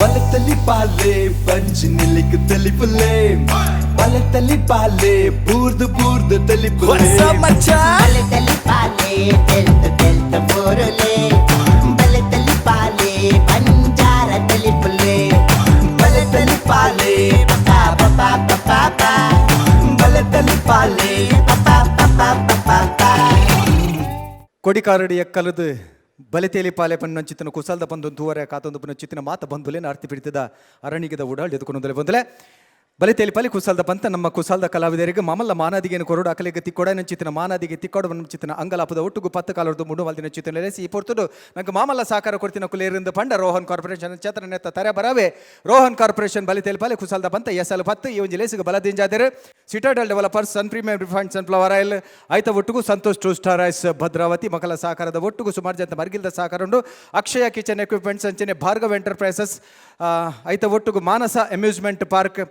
ಬಲತಲಿ ಪಾಲೆ punch ನಿಲಿಕ್ ತಲಿಪುಲೆ ಬಲತಲಿ ಪಾಲೆ ಬೂರ್ದು ಬೂರ್ದು ತಲಿಪುಲೆ. ಬಲತಲಿ ಪಾಲೆ ತೆಲ್ತ ತೆಲ್ತ ಬೋರುಲೆ, ಬಲತಲಿ ಪಾಲೆ ಬಂಜಾರ ತಲಿಪುಲೆ, ಬಲತಲಿ ಪಾಲೆ ಪಾ ಪಾ ಪಾ ಪಾ ಪಾ, ಬಲತಲಿ ಪಾಲೆ ಪಾ ಪಾ ಪಾ ಪಾ ಪಾ. ಕೊಡಿಕಾರಡಿ ಎಕ್ಕಲದು ಬಲಿತೇಲಿ ಪಾಲೆ ಪನ್ನಂಚಿತನ ಕುಸಲ್ದ ಬಂದು ತೂವರೆ ಕಾತೊಂದು ಪುನಚಿತ್ತಿನ ಮಾತ ಬಂಧುಲೇನ ಅರ್ತಿ ಬಿಡ್ತಿದ್ದ ಅರಣಿಗೆದ ಉಡಾಳ್ ಎದುಕೊಂಡೊಂದಲೆ ಬಂದಲೆ ಬಲಿತೇಲಿ ಪಾಲಿ ಕುಸಲ್ದ ಪಂತ ನಮ್ಮ ಕುಸಲ್ದ ಕಲಾವಿದರಿಗೆ ಮಾಮಲ್ಲ ಮಾನಾದಿಗೆನು ಕೊರಡು ಅಕಲಿಗೆ ತಿಕ್ಕೊಡ ನಂಚಿತನ ಮಾನಾದಿಗೆ ತಿಕ್ಕೊಡ ನಂಚಿತನ ಅಂಗಲಾಪದ ಒಟ್ಟುಗು ಪತ್ತು ಕಾಲರ್ದು ಮುಂಡು ಮಲ್ದಿನ ಚಿತ್ತನ ಲೇಸಿ ಈ ಪೊರ್ತುಡು ನಂಗೆ ಮಾಮಲ್ಲ ಸಹಕಾರ ಕೊಡ್ತಿನ ಕುಲೇರಿಂದ ಪಂಡ ರೋಹನ್ ಕಾರ್ಪೊರೇಷನ್ ಚೇತನ ನೆತ್ತ ತರೆ ಬರವೆ ರೋಹನ್ ಕಾರ್ಪೊರೇಷನ್ ಬಲಿತೇಲಿ ಪಾಲೆ ಕುಸಲ್ದ ಪಂತ ಎಸ್ ಎಲ್ ಪತ್ತು ಈ ಒಂದು ಲೇಸಿಗೆ ಬಲದಿಂಜಾದರೆ Citadel developers, Sun Premium refined sunflower oil ಆಯ್ತ ಒಟ್ಟಿಗೂ Santosh two star rice Bhadravati ಮಕ್ಕಳ ಸಹಕಾರದ ಒಟ್ಟಿಗೂ ಸುಮಾರು ಜನ ಮರ್ಗಿಲ್ದ ಸಹಕಾರ ಉಂಡು. ಅಕ್ಷಯ ಕಿಚನ್ ಎಕ್ವಿಪ್ಮೆಂಟ್ಸ್ ಅಂಚನೆ ಭಾರ್ಗವ್ ಎಂಟರ್ಪ್ರೈಸಸ್ ಆಯ್ತ ಒಟ್ಟಿಗೂ ಮಾನಸ ಅಮ್ಯೂಸ್ಮೆಂಟ್ ಪಾರ್ಕ್,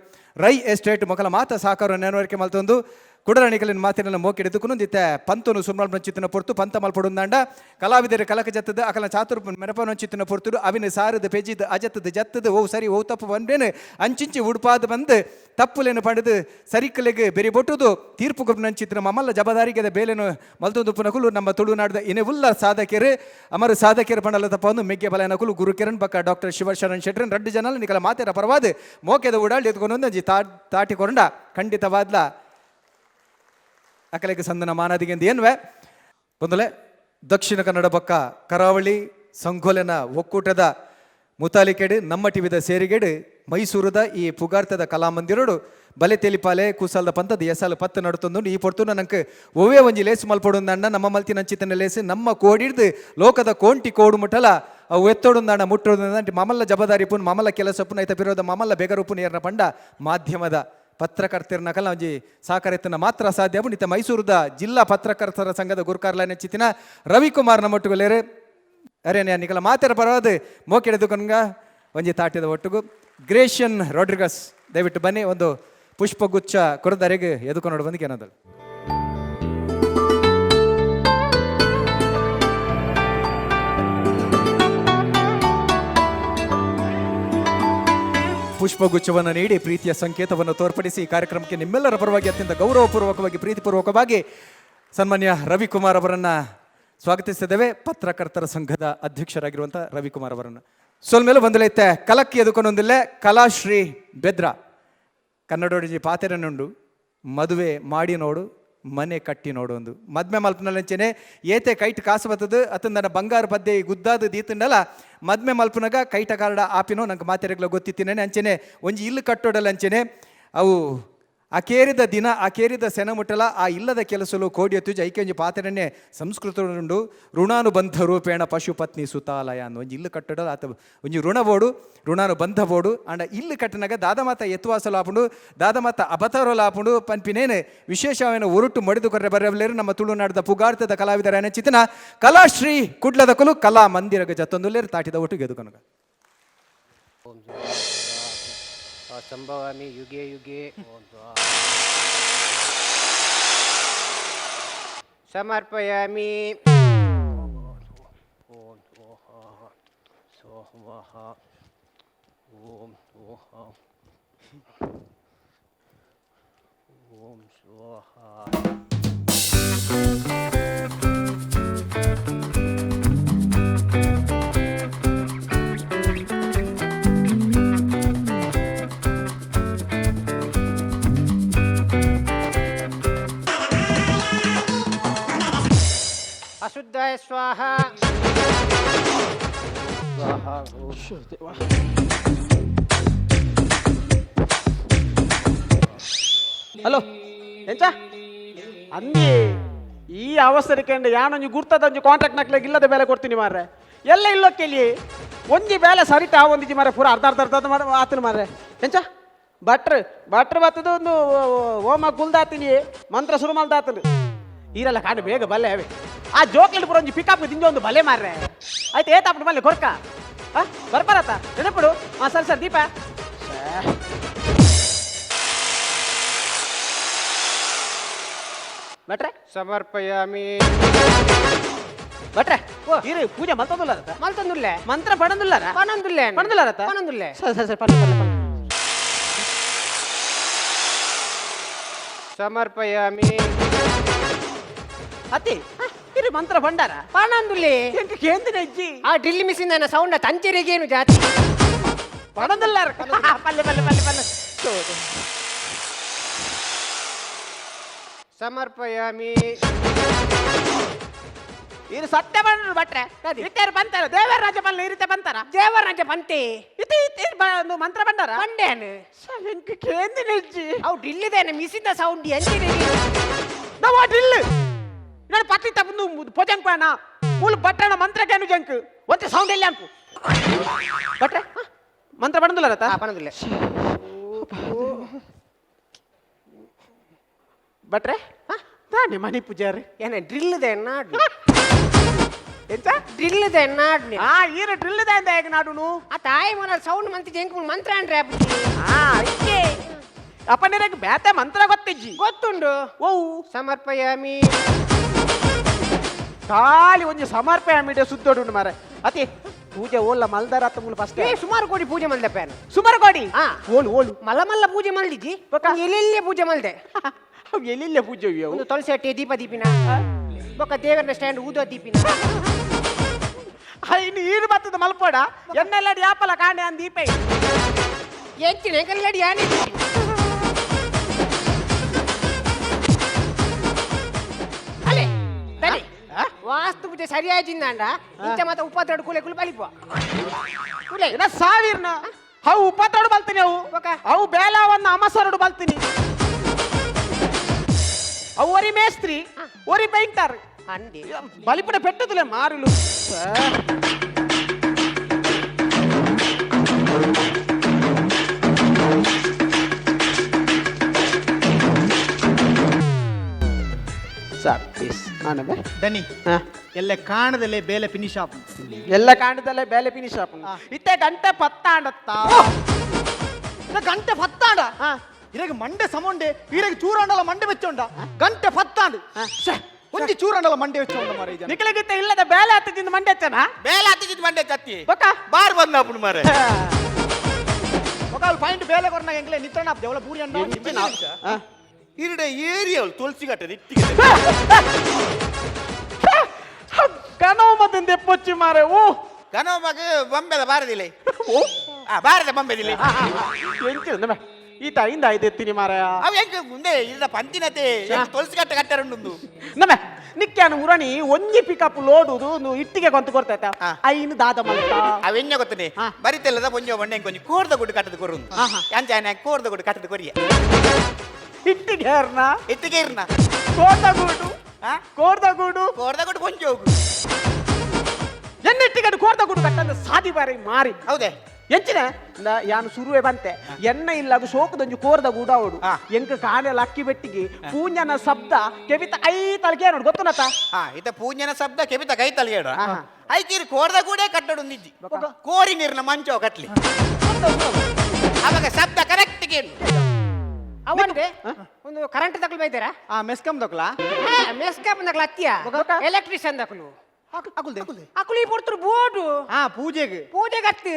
ರೈ ಎಸ್ಟೇಟ್ ಮಕ್ಕಳ ಮಾತ ಸಹಕಾರ ನೆನವರಿಕೆ ಮಲ್ತೊಂದು ಕುಡರಣಿಕಲಿನ ಮಾತಿನ ಮೋಕಿಡಿದು ದಿತ್ತೆ ಪಂತನು ಸುಮಾರು ಚಿತ್ತನ ಪೊರ್ತು ಪಂತ ಮಲ್ಪಡುಂದಾಂಡ ಕಲಾವಿದರ ಕಲಕ ಜತ್ತದ ಅಕಲ ಚಾತುರ್ ಮೆರಪನ ಚಿತ್ತನ ಪೊರ್ತುಡು ಅವಿನ ಸಾರದ ಪೆಜಿದ್ ಅಜತ್ತದ ಜತ್ತದ ಓ ಸರಿ ಓ ತಪ್ಪು ಬಂದೇನು ಅಂಚಿಂಚಿ ಉಡುಪಾದ ಬಂದು ತಪ್ಪುಲೇನು ಪಡೆದು ಸರಿಕಲೆಗೆ ಬೆರಿ ಬೊಟ್ಟುದು ತೀರ್ಪು ಕೊಪ್ಪು ಮಮ್ಮಲ್ಲ ಜಬದಾರಿಗೆದ ಬೇಲೆನು ಮಲ್ತೊಂದು ಪುನಕುಲು ನಮ್ಮ ತುಳುನಾಡದ ಇನೆವುಲ್ಲ ಸಾಧಕರು ಅಮರ ಸಾಧಕರು ಪಂಡಲ ತಪ್ಪಂದು ಮೆಗ್ಗೆ ಬಲನಕುಲು ಗುರುಕಿರಣ್ ಬಕ್ಕ ಡಾಕ್ಟರ್ ಶಿವಶರಣ್ ಶೆಟ್ರನ್ ರಡ್ಡು ಜನ ನಿಕಲ ಮಾತೆರ ಪರವಾದ ಮೋಕೆದ ಉಡಾಳ್ ಎತ್ಕೊಂಡು ಒಂಜಿ ತಾಟಿ ಕೊರಂಡ ಖಂಡಿತವಾದ್ಲ ಅಕಲೆಗೆ ಸಂದನ ಮಾನಾದಿಗೆ ಏನ್ವೆ ಬಂದಲೆ ದಕ್ಷಿಣ ಕನ್ನಡ ಬಕ್ಕ ಕರಾವಳಿ ಸಂಘೋಲೆನ ಒಕ್ಕೂಟದ ಮುತಾಲಿಕೆಡು ನಮ್ಮ ಟಿವಿದ ಸೇರಿಗೆಡು ಮೈಸೂರದ ಈ ಪುಗಾರ್ತದ ಕಲಾಮಂದಿರೋಡು ಬಲೆ ತೆಲಿಪಾಲೆ ಕೂಸಾಲ್ದ ಪಂತದ ಎಸಾಲು ಪತ್ತು ನಡುತ್ತೊಂದು ಈ ಪೊರ್ತು ನಂಗೆ ಒವ್ವೇ ಒಂಜಿ ಲೇಸು ಮಲ್ಪೊಡುಂದಣ್ಣ ನಮ್ಮ ಮಲ್ತಿನ ಚಿತ್ತನ ಲೇಸು ನಮ್ಮ ಕೋಡಿಡ್ದು ಲೋಕದ ಕೋಂಟಿ ಕೋಡು ಮುಟ್ಟಲ ಅವು ಎತ್ತೋಡುಂದಣ್ಣ ಮುಟ್ಟೋಡುಂದ ಮಮಲ್ಲ ಜಬದಾರಿ ಪುನ್ ಮಮಲ್ಲ ಕೆಲಸ ಪುನ್ ಐತ ಬಿರೋದ ಮಮಲ್ಲ ಬೆಗರುಪುನ್ ಏರ್ನ ಪಂಡ ಮಾಧ್ಯಮದ ಪತ್ರಕರ್ತರನಕಲ ಒಂಜಿ ಸಹಕಾರ ಮಾತ್ರ ಸಾಧ್ಯ. ನಿತ್ಯ ಮೈಸೂರದ ಜಿಲ್ಲಾ ಪತ್ರಕರ್ತರ ಸಂಘದ ಗುರುಕಾರ್ಲಾನೆ ಚಿತ್ತಿನ ರವಿಕುಮಾರ್ ನಮ್ಮೊಟ್ಟುಗುಲೇರು. ಅರೆ ನಿಕಲ ಮಾತೆರ ಪರವಾದ ಮೋಕೆಡೆದು ಕನ್ಗ ಒಂಜಿ ತಾಟಿದ ಒಟ್ಟುಗು ಗ್ರೇಷಿಯನ್ ರಾಡ್ರಿಗಸ್ ದಯವಿಟ್ಟು ಬನ್ನಿ, ಒಂದು ಪುಷ್ಪಗುಚ್ಛ ಕೊರದರೆಗೆ ಎದುಕೊಂಡು ಬಂದು ಏನದಲ್ಲ. ಪುಷ್ಪಗುಚ್ಛವನ್ನು ನೀಡಿ ಪ್ರೀತಿಯ ಸಂಕೇತವನ್ನು ತೋರ್ಪಡಿಸಿ ಈ ಕಾರ್ಯಕ್ರಮಕ್ಕೆ ನಿಮ್ಮೆಲ್ಲರ ಪರವಾಗಿ ಅತ್ಯಂತ ಗೌರವಪೂರ್ವಕವಾಗಿ ಪ್ರೀತಿಪೂರ್ವಕವಾಗಿ ಸನ್ಮಾನ್ಯ ರವಿಕುಮಾರ್ ಅವರನ್ನ ಸ್ವಾಗತಿಸಿದ್ದೇವೆ. ಪತ್ರಕರ್ತರ ಸಂಘದ ಅಧ್ಯಕ್ಷರಾಗಿರುವಂಥ ರವಿಕುಮಾರ್ ಅವರನ್ನು ಸೋಲ್ಮೇಲೆ ಬಂದಲೈತೆ ಕಲಕ್ಕಿ ಎದುಕೊಂಡೊಂದಿಲ್ಲ ಕಲಾಶ್ರೀ ಬೆದ್ರ ಕನ್ನಡೋಡಿಜಿ ಪಾತೆರನುಂಡು ಮದುವೆ ಮಾಡಿ ನೋಡು ಮನೆ ಕಟ್ಟಿ ನೋಡು ಒಂದು ಮದ್ಮೆ ಮಲ್ಪನಂಚೆನೆ ಏತೆ ಕೈಟ್ ಕಾಸು ಬತ್ತದು ಅತಂದನ ಬಂಗಾರ ಪದ್ದೆ ಗುದ್ದಾದ ದೀತಂಡಲ ಮದ್ಮೆ ಮಲ್ಪನಗ ಕೈಟ ಕಾರಡ ಆಪಿನೋ ನಂಗೆ ಮಾತೆರೆಗ್ಲ ಗೊತ್ತಿತ್ತಿನೇನೆ ಅಂಚೆನೆ ಒಂಜಿ ಇಲ್ಲು ಕಟ್ಟೋಡಲ್ಲ ಅಂಚೆನೆ ಅವು ಅಕೇರಿದ ದಿನ ಅಕೇರಿದ ಸೆನ ಮುಟ್ಟಲ ಆ ಇಲ್ಲದ ಕೆಲಸಲು ಕೋಡಿಯ ತುಜ ಐಕೆ ಒಂಜಿ ಪಾತೆರನೆ ಸಂಸ್ಕೃತ ಉಂಡು ಋಣಾನುಬಂಧ ರೂಪೇಣ ಪಶುಪತ್ನಿ ಸುತಾಲಯ ಅಂದು ಒಂಜಿ ಇಲ್ಲು ಕಟ್ಟಡಲ ಆತ ಒಂಜಿ ಋಣ ಬೋಡು ಋಣಾನುಬಂಧ ಬೋಡು ಅಂಡ ಇಲ್ಲು ಕಟ್ಟನಾಗ ದಾದಮಾತ ಎತ್ತುವಾಸಲು ಆಪುಂಡು ದಾದಮಾತ ಅಬತಾರಲು ಆಪುಂಡು ಪನ್ಪಿನೇನೆ ವಿಶೇಷವೇನ ಉರುಟು ಮಡಿದು ಕೊರ್ರೆ ಬರಲೇರು ನಮ್ಮ ತುಳುನಾಡದ ಪುಗಾರ್ತದ ಕಲಾವಿದರ ಚಿತನ ಕಲಾಶ್ರೀ ಕುಡ್ಲದ ಕುಲು ಕಲಾ ಮಂದಿರಗ ಜತ್ತೊಂದುಲೇರು ತಾಟಿದ ಒಟ್ಟು ಗೆದು ಕನಕ. ಓಂ ಸಂಭವಾಮಿ ಯುಗೆ ಯುಗೆ. ಓಂ ಸ್ವಾಹ. ಸಮರ್ಪಯಾಮಿ. ಓಂ ಸ್ವಾಹ ಸ್ವಾಹ. ಓಂ ಸ್ವಾಹ. ಓಂ ಸ್ವಾಹ. ಅಶುದ್ಧಾಯ ಸ್ವಾಹ ಸ್ವಾಹ. ಓಂ. ಹಲೋ, ಎಂಚ ಅಂದಿ ಈ ಅವಸರಕ್ಕೆ ಯಾನೊಂಜಿ ಗುರ್ತದ ಒಂಜಿ ಕಾಂಟ್ರಾಕ್ಟ್ ನಕ್ಲೆಗ್ ಇಲ್ಲದ ಬೇಲೆ ಕೊಡ್ತೀನಿ ಮಾರ್ರೆ. ಎಲ್ಲ ಇಲ್ಲೋ ಕೇಳಿ ಒಂಜಿ ಬೇಲೆ ಸರಿಟ ಒಂದಿಜಿ ಮಾರ್ರೆ, ಪೂರ ಅರ್ಧ ಅರ್ಧ ಅರ್ಧ ಮಾರ ಆತನ ಮಾರ್ರೆ. ಎಂಚ ಭಟ್ರು ಭಟ್ರು ಬತ್ತದ ಒಂದು ಓಮ ಗುಲ್ದಾತೀನಿ ಮಂತ್ರ ಶುರು ಮಲ್ದಾತನು ಈರಲ್ಲ ಕಾಡು ಬೇಗ ಬಲ್ಲೆ ಅವೇ ಆ ಜೋಕ್ಲಿ ಪೂರ ಒಂಜಿ ಪಿಕಪ್ ದಿಂಜ ಒಂದು ಬಲೆ ಮಾರ್ರೆ. ಆಯ್ತು ಏತಾಪಡು ಮಲ್ಲೆ ಕೊರ್ಕ ಆ ಬರ್ಬಾರತ ನೆನಪಡು. ಹಾಂ ಸರಿ ಸರಿ ದೀಪ. ಭಟ್ರೆ. ಸಮರ್ಪಯಾಮಿ. ಭಟ್ರೆ, ಓ. ಇರು, ಪೂಜೆ ಮಲ್ತೊಂದುಲ್ಲ. ಮಲ್ತೊಂದುಲ್ಲೆ. ಮಂತ್ರ ಪಡಂದುಲ್ಲಾರ? ಪನೊಂದುಲ್ಲೆ. ಪಡಂದುಲ್ಲಾರ? ಪನೊಂದುಲ್ಲೆ. ಸರಿ ಸರಿ ಸರಿ, ಪನ್ನೆ ಪನ್ನೆ ಪನ್ನೆ. ಸಮರ್ಪಯಾಮಿ. ಅತಿ ಇರು, ಮಂತ್ರ ಭಂಡಾರ. ಪನೊಂದುಲ್ಲೆ. ಎಂಕ ಕೇಂದ್ರ ಅಜ್ಜಿ. ಆ ಡ್ರಿಲ್ ಮಿಷಿನ್ ಸೌಂಡ್ ತಂಚೆರಿಗೇನು ಜಾತಿ. ಪಡಂದುಲ್ಲಾರ. ಪಲ್ಲೆ ಪಲ್ಲೆ ಪಲ್ಲೆ ಪಲ್ಲೆ. ಸಮರ್ಪಯಾಮಿ. ಇರು, ಸತ್ಯ ಬಂದ್ರು ಭಟ್ರೆ. ಇತ್ತೇರು ಬಂತಾರ ದೇವರ ರಾಜ ಪಲ್ಲೆ, ಈ ರೀತಿ ಬಂತಾರ. ದೇವರಾಜ ಪಂತೆ. ಇತ್ತೆ ಇತ್ತೆ ಒಂದು ಮಂತ್ರ ಭಂಡಾರ. ಪಂಡೇನು. ಎಂಕ ಕೇಂದ್ರ ಅಜ್ಜಿ. ಅವು ಡ್ರಿಲ್ಲಿದೇನೆ ಮಿಷಿನ್ ಸೌಂಡ್ ಎಂಚಿರಿಗೆ. ನಾವು ಡ್ರಿಲ್ ನಾನು ಪತ್ತಿ ತಪ್ಪು ಪೊಜಂಕ್ ಪಾಣ ಮೂಲ ಬಟ್ಟಣ ಮಂತ್ರಕ್ಕೇನು ಜಂಕ್ ಒಂತೆ ಸೌಂಡ್ ಇಲ್ಲ ಅಂಪು. ಭಟ್ರೆ, ಮಂತ್ರ ಪಡಂದುಲ್ಲ ರತ. ಪನೊಂದುಲ್ಲೆ. ಭಟ್ರೆ, ತಾನೆ ಮಣಿ ಪೂಜಾರಿ. ಏನ ಡ್ರಿಲ್ದೆ ನಾಡ್. ಎಂತ? ಡ್ರಿಲ್ದೆ ನಾಡ್. ಆ ಈರ ಡ್ರಿಲ್ ದ ಹೇಗೆ ನಾಡುನು? ಆ ತಾಯಿ ಮನ ಸೌಂಡ್ ಮಂತಿ ಜಂಕ್ ಮಂತ್ರ ಅಂದ್ರೆ. ಆ ಇಕ್ಕೆ ಅಪ್ಪನಿರಕ್ಕೆ ಬೇತೆ ಮಂತ್ರ ಗೊತ್ತಿಜ್ಜಿ? ಗೊತ್ತುಂಡು. ಓ. ಸಮರ್ಪಯಾಮಿ. ಖಾಲಿ ಒಂಜಿ ಸಮರ್ಪಣೆ ಮೀಡಿಯ ಸುದ್ದೋಡು ಮಾರೆ. ಅತಿ ಪೂಜೆ ಓಲ್ಲ ಮಲ್ದಾರ ಅತ್ತ ಮೂಲ ಫಸ್ಟ್. ಏ, ಸುಮಾರು ಕೋಡಿ ಪೂಜೆ ಮಲ್ದಪ್ಪ. ಸುಮಾರು ಕೋಡಿ. ಹಾ. ಓಲು ಓಲು? ಮಲ್ಲ ಮಲ್ಲ ಪೂಜೆ ಮಲ್ದಿಜ್ಜಿ. ಬೊಕ? ಎಲ್ಲೆಲ್ಲೇ ಪೂಜೆ ಮಲ್ದೆ. ಅವು ಎಲ್ಲೆಲ್ಲ ಪೂಜೆ ಅವು? ಒಂದು ತುಳಸಿ ಅಟ್ಟಿ ದೀಪ ದೀಪಿನ, ಬೊಕ್ಕ ದೇವರನ ಸ್ಟ್ಯಾಂಡ್ ಊದೋ ದೀಪಿನ. ಇನ್ನು ಈರು ಬತ್ತದ ಮಲ್ಪೋಡ ಎನ್ನೆಲ್ಲ ಯಾಪಲ ಕಾಣೆ ಅಂದ ದೀಪ. ಎಂಚಿನ ಎಂಕಲ್ಲಡಿ ಯಾನೆ. ಅಲೆ ತಲೆ ವಾಸ್ತು ಪೂಜೆ ಸರಿಯಾಜಿಂದಾಂಡ ಇಂಚ ಮಾತ ಉಪದ್ರಡು ಕೂಲೆ ಕುಲು ಬಲಿಪುವ ಕುಲೆ. ಏನ ಸಾವಿರ್ನ ಅವು ಉಪದ್ರಡು ಬಲ್ತೀನಿ ಅವು. ಬೊಕ? ಅವು ಬೇಲಾವನ್ನ ಅಮಸರಡು ಬಲ್ತೀನಿ. ಅವು ಒರಿ ಮೇಸ್ತ್ರಿ, ಒರಿ ಪೈಂಟರ್. ಅಂದಿ. ಬಲಿಪುಡ ಪೆಟ್ಟದಿಲ್ಲ ಮಾರುಲು. ಸರ್ ಪ್ಲೀಸ್ ಆನಬೆ. ದನಿ, ಎಲ್ಲ ಕಾಣದಲ್ಲೇ ಬೇಲೆ ಫಿನಿಶ್ ಆಪ್. ಎಲ್ಲ ಕಾಂಡದಲ್ಲೇ ಬೇಲೆ ಫಿನಿಶ್ ಆಪ್. ಇತ್ತೆ ಗಂಟೆ ಪತ್ತಾಂಡತ್ತ. ಗಂಟೆ ಪತ್ತಾಂಡ? ಇರಗ ಮಂಡೆ ಸಮೊಂಡೆ, ಇರಗ ಚೂರಾಂಡಲ ಮಂಡೆ ಬೆಚ್ಚೊಂಡ. ಗಂಟೆ ಪತ್ತಾಂಡ್, ಶ್ಯೆ, ಒಂಜಿ ಚೂರಾಂಡಲ ಮಂಡೆ ಬೆಚ್ಚೊಂಡ ಮಾರೆ ಈ ಜನ. ನಿಖಲಗಿತ್ತ ಇಲ್ಲದ ಬೇಲೆ ಹತ್ತಿದ್ದ ಮಂಡೆ ಹಚ್ಚನ. ಬೇಲೆ ಹತ್ತಿದ್ದು ಮಂಡೆ ಕತ್ತಿ. ಬೊಕ? ಬಾರ್ ಬಂದ ಮಾರೆ. ಒಕಾಲ್ ಪಾಯಿಂಟ್ ಬೇಲೆ ಕೊರ್ನಾಗ ಎಂಕ್ಲೆ ನಿತ್ರಣ ದೇವಲ ಪೂರಿ ಅಂಡ. ಇರಡೆ ಏರಿಯವಳು ತುಳಸಿ ಕಟ್ಟದ ಇಟ್ಟಿಗೆ. ಕನವು ಮದಿಂದ ಎಪ್ಪೊಚ್ಚಿ ಮಾರೆ ಓ. ಕನೋ ಮಗ ಬೊಂಬೆದ ಬಾರದಿಲ್ಲ. ಆ ಬಾರದ ಬೊಂಬೆದಿಲ್ಲ. ಎಂಚ ಈತ ಇಂದ ಐದೆತ್ತೀನಿ ಮಾರಾಯ. ಅವ ಹೆಂಗ್ ಮುಂದೆ ಇರದ ಪಂತಿನತೆ ತುಳಸಿ ಕಟ್ಟ ಕಟ್ಟರುಂಡು. ನಮೆ ನಿಕ್ಯಾನು ಉರಣಿ ಒಂಜಿ ಪಿಕಪ್ ಲೋಡುದು ಒಂದು ಇಟ್ಟಿಗೆ ಕೊಂತ ಕೊಡ್ತಾಯ್ತ. ಐನು ದಾದ ಮಲ್ತ. ಅವೆಂಜ ಗೊತ್ತನೆ? ಬರಿತೆಲ್ಲದ ಪೊಂಜೋ ಬಂಡೆ ಕೊಂಚ ಕೋರ್ದ ಗುಡ್ಡು ಕಟ್ಟದ ಕೊರುಂದು ಅಂಚ ಕೋರ್ದ ಗುಡ್ಡು ಕಟ್ಟದ ಕೊರಿಯ. ಇಟ್ಟಿಗೆ ಏರ್ನ? ಇಟ್ಟಿಗೆ ಇರ್ನ. ಕೋರ್ದ ಗೂಡು, ಕೋರ್ದ ಗೂಡು. ಕೋರ್ದ ಗುಡ್ಡು ಪೊಂಜೋಗು. ಎನ್ನ ಇಟ್ಟಿಗೆ ಕೋರ್ದ ಗೂಡು ಕಟ್ಟಂದ ಸಾದಿ ಬಾರಿ ಮಾರಿ. ಹೌದೇ? ಎಂಚಿನ ಯಾನು ಸುರುವೆ ಬಂತೆ ಎನ್ನ ಇಲ್ಲಾಗ ಶೋಕದೊಂಜಿ ಕೋರ್ದ ಗೂಡ ಅವಡು. ಎಂಕ ಕಾಣೆಲ್ಲ ಅಕ್ಕಿ ಬೆಟ್ಟಿಗೆ ಪೂಂಜನ ಶಬ್ದ ಕೆಬಿತ I ತಲಕೆ ನೋಡು ಗೊತ್ತುನತ. ಹಾ, ಇತ ಪೂಂಜನ ಶಬ್ದ ಕೆಬಿತ ಕೈ ತಲಗೇಡು. ಐತಿರು ಕೋರ್ದ ಗೂಡೆ ಕಟ್ಟಡು ನಿಜ್ಜಿ, ಕೋರಿ ನೀರಿನ ಮಂಚೋ ಕಟ್ಲಿ, ಅವಾಗ ಶಬ್ದ ಕರೆಕ್ಟ್ ಕೇಳು. ಅವಂದೆ ಒಂದು ಕರೆಂಟ್ ತಕಲು ಬೈತಾರ. ಆ ಮೆಸ್ಕಮ್ ದೊಕ್ಲ. ಮೆಸ್ಕಾಪ್ ದಕ್ಲ ಅತ್ತಿಯ, ಎಲೆಕ್ಟ್ರಿಷಿಯನ್ ದಕ್ಲು. ಅಕುಲ್ದೆ? ಅಕುಲು ಈ ಪೊರ್ತರು ಬೋರ್ಡು. ಹಾ, ಪೂಜೆಗೆ. ಪೂಜೆಗೆ ಅತ್ತು.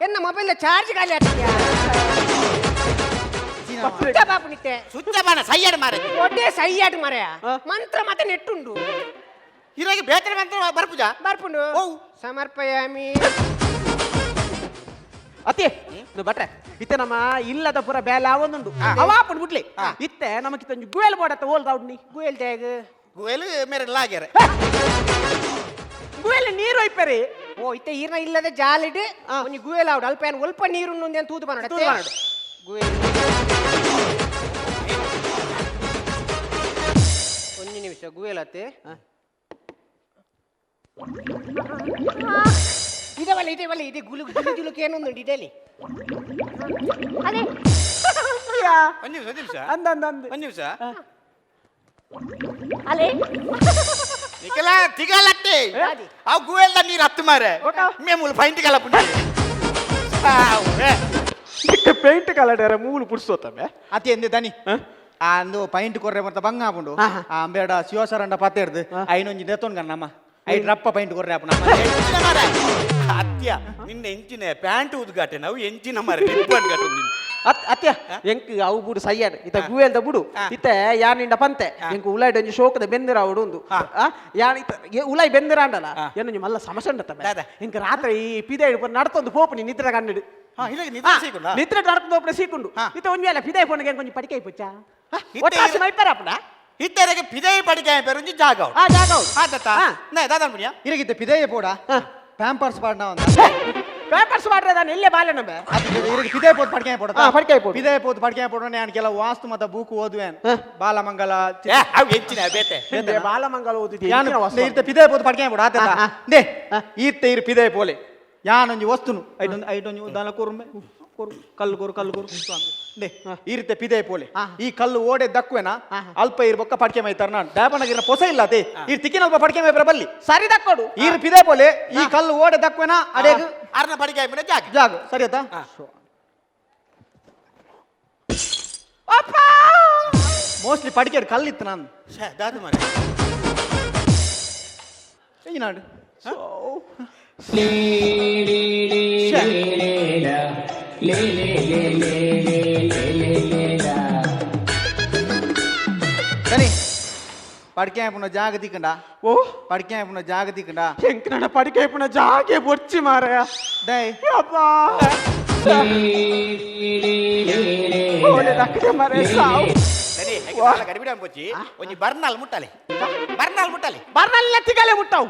ಎನ್ನ ಮೊಬೈಲ್ ಚಾರ್ಜ್ ಖಾಲಿ ಅತ್ತಿಯ ಬಾಪು ನಿತ್ತೆ. ಸುಚ್ಚ ಬಾಣ ಸೈಯಡ್ ಮಾರೆ. ಒಡ್ಡೆ ಸೈಯಾಟ್ ಮರೆಯ, ಮಂತ್ರ ಮತ್ತೆ ನೆಟ್ಟುಂಡು. ಹೀಗಾಗಿ ಬೇಕರೆ ಮಂತ್ರ ಬರ್ಪುಜ. ಬರ್ಪುಂಡು. ಓ. ಸಮರ್ಪಯಾಮಿ. ಅತಿ ಇದು ಬಟ್ರೆ, ಇತ್ತೆ ನಮ್ಮ ಇಲ್ಲದ ಪೂರ ಬೇಲೆ ಆವೊಂದುಂಡು ಅವಾಪುಂಡು ಬಿಡ್ಲಿ. ಇತ್ತೆ ನಮಕ್ ಇತ್ತೊಂಜಿ ಗುವೆಲ್ ಬೋಡತ್ತ ಓಲ್ ರೌಡ್ನಿ. ಗುಯಲ್ ತೇಗ್? ಗುವೆಲ್ ಮೇರೆ ಲಾಗ್ಯಾರ. ಗುವೆಲ್ ನೀರು ಒಯ್ಪರಿ. ಓ, ಇತ್ತೆ ಈರ್ನ ಇಲ್ಲದ ಜಾಲಿಡ್ ಒಂಜಿ ಗುಯಲ್ ಆವಡು, ಅಲ್ಪ ಏನ್ ಒಲ್ಪ ನೀರು ಅಂತ ತೂದು ಬನ್ನಡ. ತೂದು ಬನ್ನಡು. ಗುಯಲ್ ಒಂಜಿ ನಿಮಿಷ, ಗುಯಲ್ ಅತ್ತೆ ಇದೆ ಬಲ್ಲ, ಇದೆ ಬಲ್ಲ, ಇದೆ ಗುಲು ಗುಲು ಜುಲುಕ್ ಏನೊಂದುಂಡು ಇದೆಲ್ಲಿ ಅದೇ. ಒಂದ್ ನಿಮಿಷ, ಒಂದ್ ನಿಮಿಷ. ಅಂದ ಅಂದ ಅಂದ. ಒಂದ್ ನಿಮಿಷ. ಅಲೆ. ನಿಕಲ ತಿಗಲಟ್ಟೆ. ಅದು. ಅವು ಗುವೆಲ್ದ ನೀರು ಹತ್ತು ಮಾರೆ. ಮೇಮೂಲು ಪೈಂಟ್ ಕಲಪುಂಡು. ಪೇಂಟ್ ಕಲರ್ ಮೂಲು ಪುಡ್ಸೋತವೆ. ಅತಿ ಎಂದೆ ದನಿ, ಆ ಅಂದು ಪೈಂಟ್ ಕೊರ್ರೆ ಬರ್ತ ಬಂಗ ಆಪುಂಡು. ಆ ಅಂಬೇಡ ಶಿವಸರಂಡ ಪತ್ತೆ ಹಿಡ್ದು ಐನೊಂಜಿ ದೆತ್ತೊಂಡು ನಮ್ಮ ಐಟ್ ರಪ್ಪ ಪೈಂಟ್ ಕೊರ್ರೆ ಅಪ್ಪನ ಅತ್ಯ ನಿನ್ನ ಎಂಚಿನ ಪ್ಯಾಂಟ್ ಉದ್ಘಾಟನೆ ನಾವು ಎಂಚಿನ ಮರ ರಿಬ್ಬನ್ ಕಟ್ಟುಂದಿನಿ. ಅತ್ಯ ಎಂಕ್ ಅವು ಬುಡು ಸಯ್ಯಾಡ್ ಇತ್ತ ಗುವೆಲ್ದ ಬುಡು ಇತ್ತ ಯಾನಿಂಡ ಪಂತೆ ಎಂಕ್ ಉಲಾಯ್ಡ್ ಒಂಜಿ ಶೋಕದ ಬೆಂದಿರ ಅವಡು ಉಂದು ಯಾನ್ ಇತ್ತ ಉಲಾಯ್ ಬೆಂದಿರ ಅಂಡಲ ಏನೊಂಜಿ ಮಲ್ಲ ಸಮಸ್ಯೆ ಉಂಡತ್ತ. ಎಂಕ್ ರಾತ್ರಿ ಈ ಪಿದೆ ನಡ್ತೊಂದು ಪೋಪುನಿ ನಿದ್ರೆ ಕಣ್ಣಿಡು. ನಿದ್ರೆ ನಡ್ತೊಂದು ಪೋಪುನ ಸೀಕುಂಡು ಇತ್ತ ಒಂಜಿ ವೇಳೆ ಪಿದೆ ಪೋನಗೆ ಎಂಕ್ ಒಂಜಿ ಪಡಿಕೆ ಪುಚ್ಚ ಒಟ್ಟಾಸಿ ಮೈಪರ ಅಪ್ಪನ ಇತ್ತೆರೆಗೆ ಪಿದೈ ಪಡಿಕೆ ಪೇರುಂಜಿ ಜಾಗ ಆ ಜಾಗ ಆ ದತ್ತ ನೇ ದಾದಾ ಪುಣ್ಯ ಇರಗಿದ್ದ ಪಿದೆಯೇ ಪೋಡ ಪ್ಯಾಂಪರ್ಸ್ ಪಾಡ್ನ ಒಂದ ಪೇಪರ್ಸ್ ಮಾಡ್ರೆ ನಾನು ಎಲ್ಲೇ ಬಾಲೆ ನಂಬೆ ಇರಗಿ ಪಿದೆ ಪೋದು ಪಡಿಕೆ ಪೋಡ. ಪಡಿಕೆ ಪೋಡು. ಪಿದೆ ಪೋದು ಪಡಿಕೆ ಪೋಡ. ನಾನು ಕೆಲವು ವಾಸ್ತು ಮತ್ತ ಬೂಕು ಓದುವೇನ್ ಬಾಲಮಂಗಲ. ಅವು ಎಂಚಿನ ಬೇತೆ. ಬಾಲಮಂಗಲ ಓದಿದ್ದೆ. ಯಾನು ಇರ್ತೆ ಪಿದೆ ಪೋದು ಪಡಿಕೆ ಪೋಡ ಆತ they ಈರ್ತೆ ಇರು ಪಿದೆ ಪೋಲೆ ಯಾನೊಂಜಿ ವಸ್ತುನು ಐಟೊಂದು ಐಟೊಂಜಿ ದಾನ ಕೊರುಮೆ ಕೊರು ಕಲ್ಲು ಕೊರು ಕಲ್ಲು ಕೊರು they ಈರ್ತೆ ಪಿದೆ ಪೋಲೆ ಈ ಕಲ್ಲು ಓಡೆ ದಕ್ಕುವೆನಾ ಅಲ್ಪ ಇರ್ ಬೊಕ್ಕ ಪಡಿಕೆ ಮೈತಾರ ನಾನು ಡ್ಯಾಪನಗಿರ ಪೊಸ ಇಲ್ಲ ಅದೇ ಇರ್ ತಿಕ್ಕಿನ ಅಲ್ಪ ಪಡಿಕೆ ಮೈಪರ ಬಲ್ಲಿ ಸರಿ ದಕ್ಕೋಡು. ಈರ್ ಪಿದೆ ಪೋಲೆ ಈ ಕಲ್ಲು ಓಡೆ ದಕ್ಕುವೆನಾ ಅಡೇಗ ಅರ್ನ ಪಡಿಕೆ ಆಯ್ಪುನ ಜಾಗ ಜಾಗ ಸರಿ ಆತಾ. ಮೋಸ್ಟ್ಲಿ ಪಡಿಕೆ ಕಲ್ಲಿತ್ತು ನಾನು. ದಾದು ಮರೆ. ಈನಾಡು ಸರಿ ಪಡಿಕೆ ಪುನ ಜಾಗ ತಿಕ್ಕಂಡ. ಓ ಪಡಿಕೆ ಪುನ ಜಾಗ ತಿಕ್ಕಂಡ. ಎಂಕ್ ನನ್ನ ಪಡಿಕೆ ಪುನ ಜಾಗೆ ಬೊಚ್ಚಿ ಮಾರಾಯ. ಡೈ ಅಪ್ಪ ಓಲೆ ದಕ್ಕಡೆ ಮಾರಾಯ ಸಾವು. ಸರಿ ಗಡಿಬಿಡ ಪೊಚ್ಚಿ ಒಂಜಿ ಬರ್ನಾಲ್ ಮುಟ್ಟಲೆ ಬರ್ನಾಲ್ ಮುಟ್ಟಲೆ ಬರ್ನಲ್ಲ ತಿಗಲೆ ಮುಟ್ಟವು